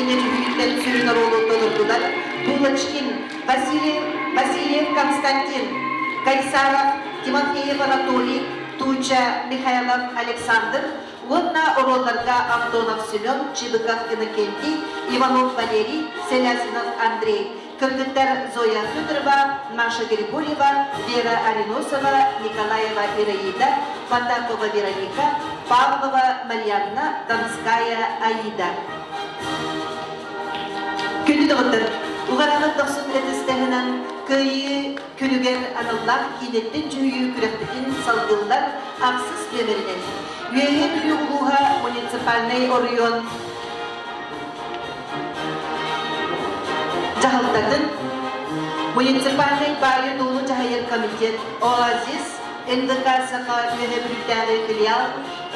киинэ дьүһүйүүттэн сүрүн оруолу толордулар Булочкин, Василий, Васильев Константин, Кайсаров, Тимофеев Анатолий, Туча, Михайлов Александр уонна оруолларга Антонов Семен, Чибыков Иннокентий, Иванов Валерий, Селязинов Андрей, кыргыттар Зоя Федорова, Маша Григорьева, Вера Ариносова, Николаева Ираида, Потапова Вероника, Павлова Марьянна, Донская Аида. Күндү доҕоттор, уҕараабат дохсун ытыс Кыайыы күнүгэр аналлаах киинэттэн дьүһүйүү күрэхпитин салгыыллар ахсыс нүөмэринэн Үөһээ Бүлүү улууһа муниципальнай оройуон дьаһалтатын муниципальнай баайы-дуолу дьаһайар комитет Оазис НДК Саха Үөһээ Бүлүүтээҕи филиал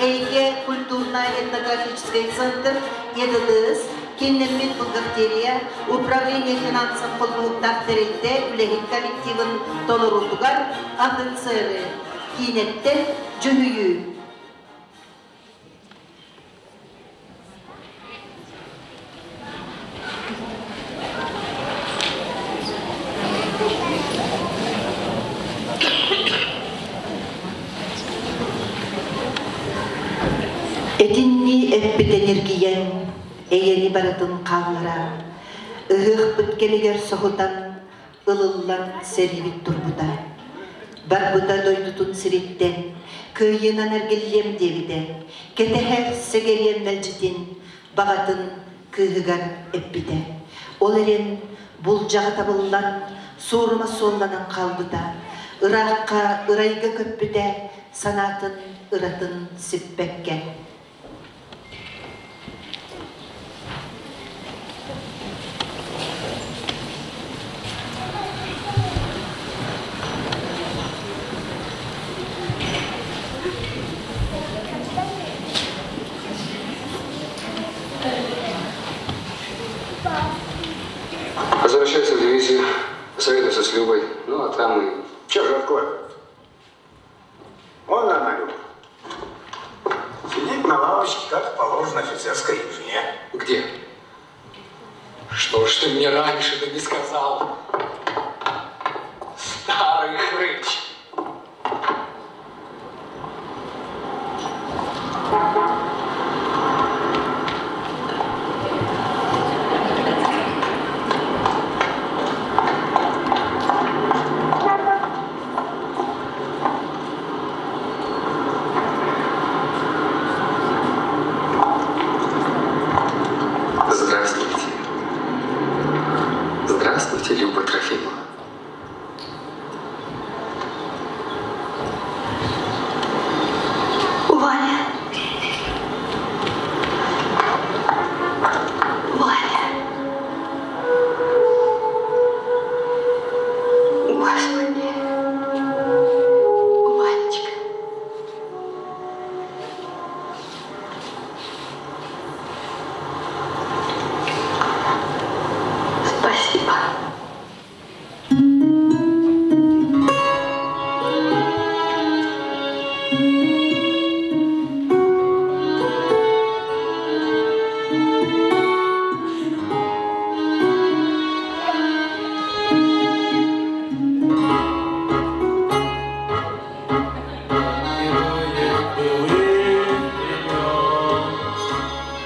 Эйгэ культурно-этнографическай центр ЕДДС Кииннэммит бухгалтерия, управление финансов холбоһуктаах тэрилтэ үлэһит коллективын толоруутугар офицеры киинэттэн дьүһүйүү. Этиннии эппитэ ньиргийэн, эйэни барытын хааллара, ыһыахпыт кэмигэр соһутан, ылыллан сэриибит турбута. Барбыта дойдутун сириттэн, кыайыынан эргиллиэм диэбитэ, кэтэһэр сэгэриэм мэлдьитин, баҕатын кыыһыгар эппитэ. Ол эрэн булдьаҕа табыллан, суорума суолланан хаалбыта, ыраахха ырайга көппүтэ, санаатын ыратын сиппэккэ. Возвращайся в дивизию, советуйся с Любой. Ну, а там и... Че же откладывать? Он она, Люба. Сидит на лавочке, как положено офицерской жене. Где? Что ж ты мне раньше-то не сказал? Старый хрыч. Здравствуйте. Здравствуйте, Люба Трофимова. Ваня. Ваня. Господи. Ванечка. Спасибо.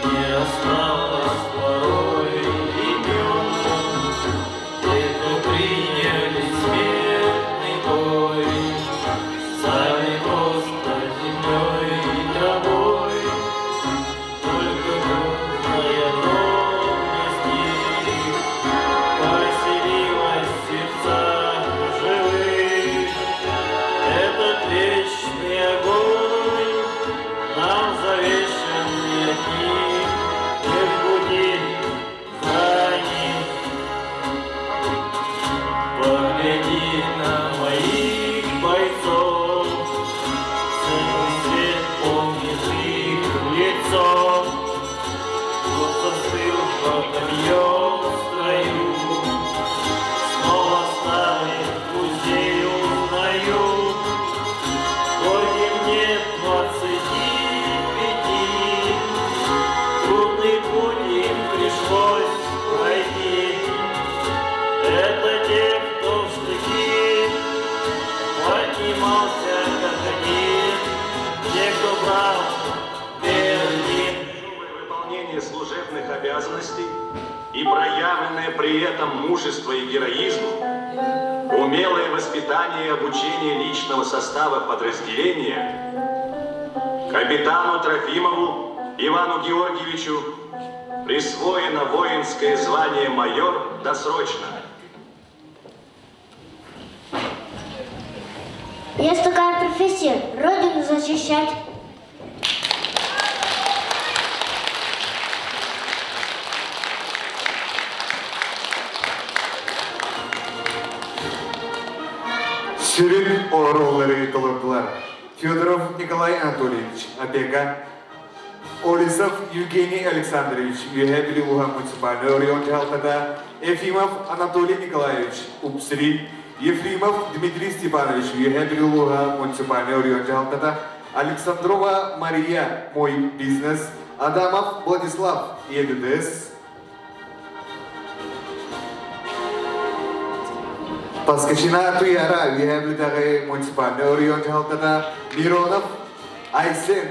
Не осталось порой имен, Те, кто приняли смертный бой, Стали просто землей и травой. Только грозная доблесть их Поселилась в сердцах живых. Этот вечный огонь нам завещан не одним, мы в пути за ним. Погляди на моих бойцов, целый свет помнит их в лицо. Вот застыл батальон в строю, снова старых друзей узнаю. Хоть и мне 25, трудный путь им пришлось. обязанностей и проявленное при этом мужество и героизм, умелое воспитание и обучение личного состава подразделения, капитану Трофимову Ивану Георгиевичу присвоено воинское звание майор досрочно. Есть такая профессия – Родину защищать. Сүрүн оруоллары толордулар. Федоров Николай Анатольевич, Опека. Олесов Евгений Александрович, Үөһээ Бүлүү улууһа муниципальнай оройуон дьаһалтата, Ефимов Анатолий Николаевич, Упсри, Ефремов Дмитрий Степанович, Үөһээ Бүлүү улууһа муниципальнай оройуон дьаһалтата, Александрова Мария, Мой бизнес, Адамов Владислав, ЕДДС, Поскочина Туяра, Үөһээ Бүлүүтээҕи муниципальнай оройуон дьаһалтата, Миронов Айсен,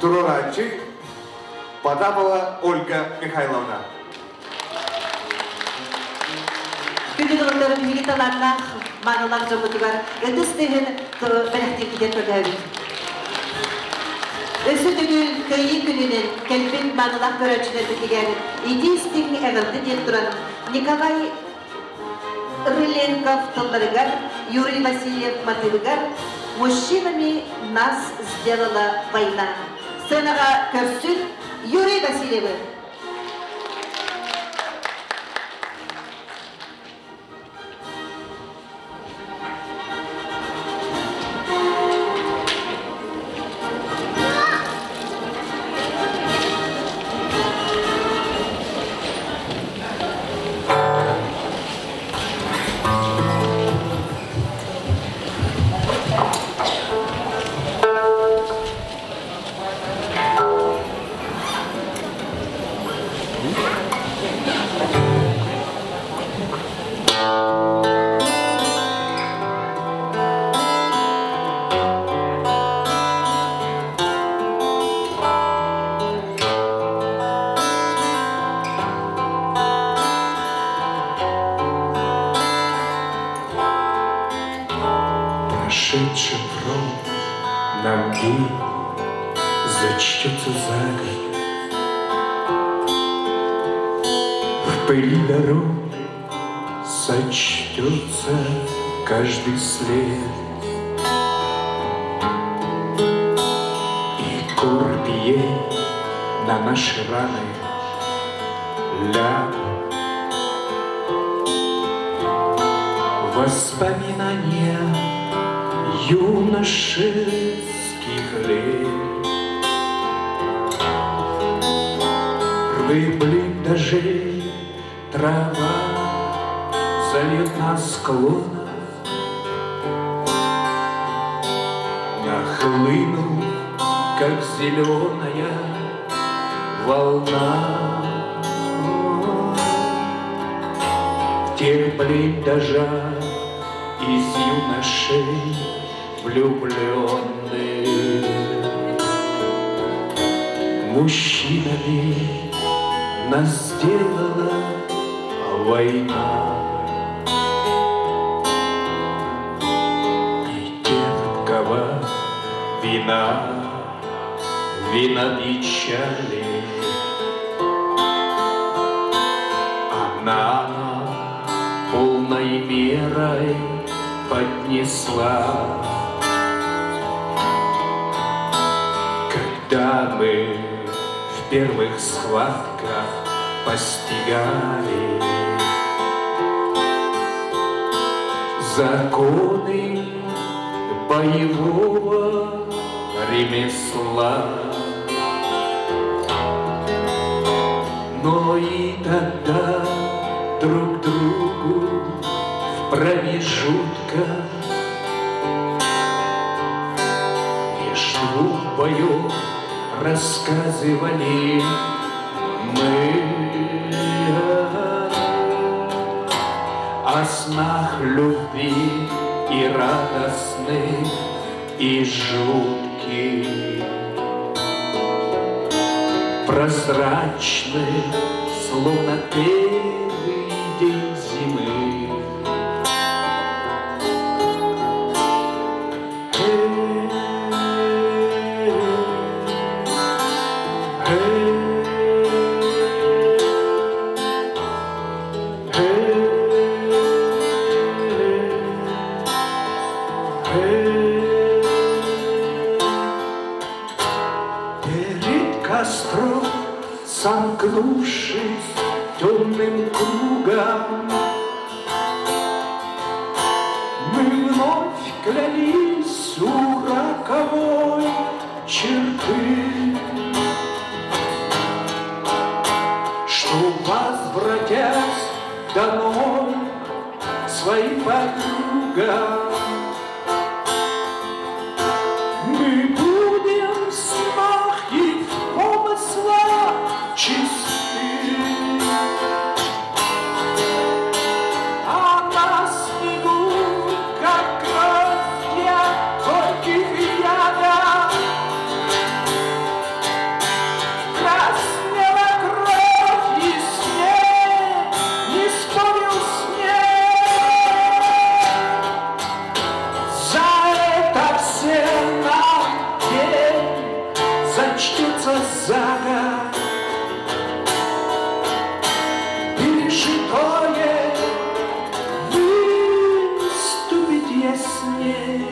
туруорааччы Потапова Ольга Михайловна. Күндү доҕотторум биһиги талааннаах маанылаах дьоммутугар ытыс тыаһын бэлэхтииргитигэр көрдөһөбүт. Өссө төгүл Кыайыы күнүнэн кэлбит маанылаах көрөөччүлэрбитигэр итии-истиҥ эҕэрдэ диэн туран Николай Рыленков тылларыгар, Юрий Васильев матыыбыгар «Мужчинами нас сделала война» сценаҕа көрсүн Юрий Васильевы. Прошедший фронт нам день зачтется за год. В пыли дорог сочтется каждый след. И корпие на наши раны лягут. Воспоминания юношеских лет. Рвы блиндажей, трава зальет на склонах. Нахлынул, как зеленая волна. В тех блиндажах из юношей влюбленных мужчинами нас сделала война. И терпкого вина, вина печали, она нам полной мерой поднесла. Когда мы в первых схватках постигали законы боевого ремесла, но и тогда друг другу в промежутках меж двух боев рассказывали мы о снах любви и радостных, и жутких. Прозрачны, словно первый день зимы. Перед костром, сомкнувшись темным кругом, Мы вновь клялись у роковой черты, Что, возвратясь домой своим подругам, Мы будем в снах и в помыслах чисты. А на снегу, как гроздья горьких ягод, Краснела кровь и снег не спорил снег. За это все нам день зачтется за год. Пережитое выступит яснее.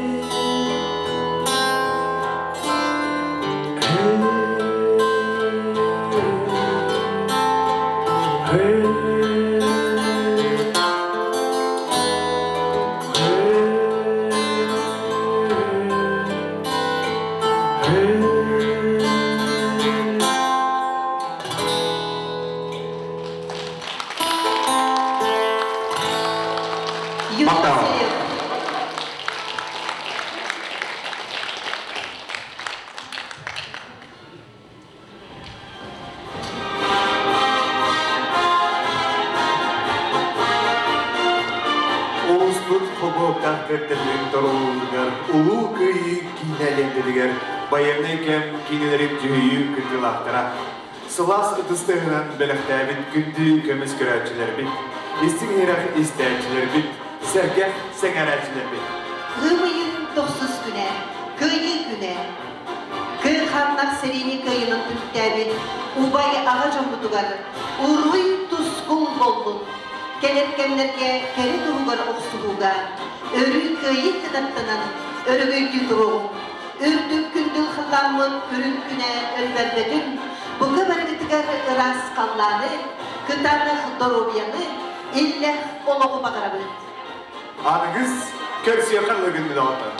Юрий Васильев. Улуспут хобуоктаах тэртэллэрин торолуулугар улуу кыайыы киинэ лиэнтэтигэр байыаннай кэм киинэлэрин дьүһүйүү кыттыылаахтара. Сылаас ытыс тыаһынан бэлэхтээбит күндү көмүс көрөөччүлэрбит, истиҥ иһирэх истээччилэрбит, сэргэх сэҥээрээччилэрбит. Ыам ыйын тохсус күнэ, Кыайыы күнэ. Кыа хааннаах сэриини кыайыынан түмүктээбит убай аҕа дьоммутугар уруй тускул буоллун! Кэлэр кэмнэргэ кэрэ туһугар охсуһууга өрүү кыайыы кынаттанан өрөгөйдүү туруоҕуҥ! Үрдүк күндүл халлааммыт үрүҥ күнэ өлбөрбөтүн, бука барыгытыгар ыраас халлааны, кытаанах доруобуйаны, иллээх олоҕу баҕарабыт! Аныгыс көрсүөххэ ылыгын билоҕоттор.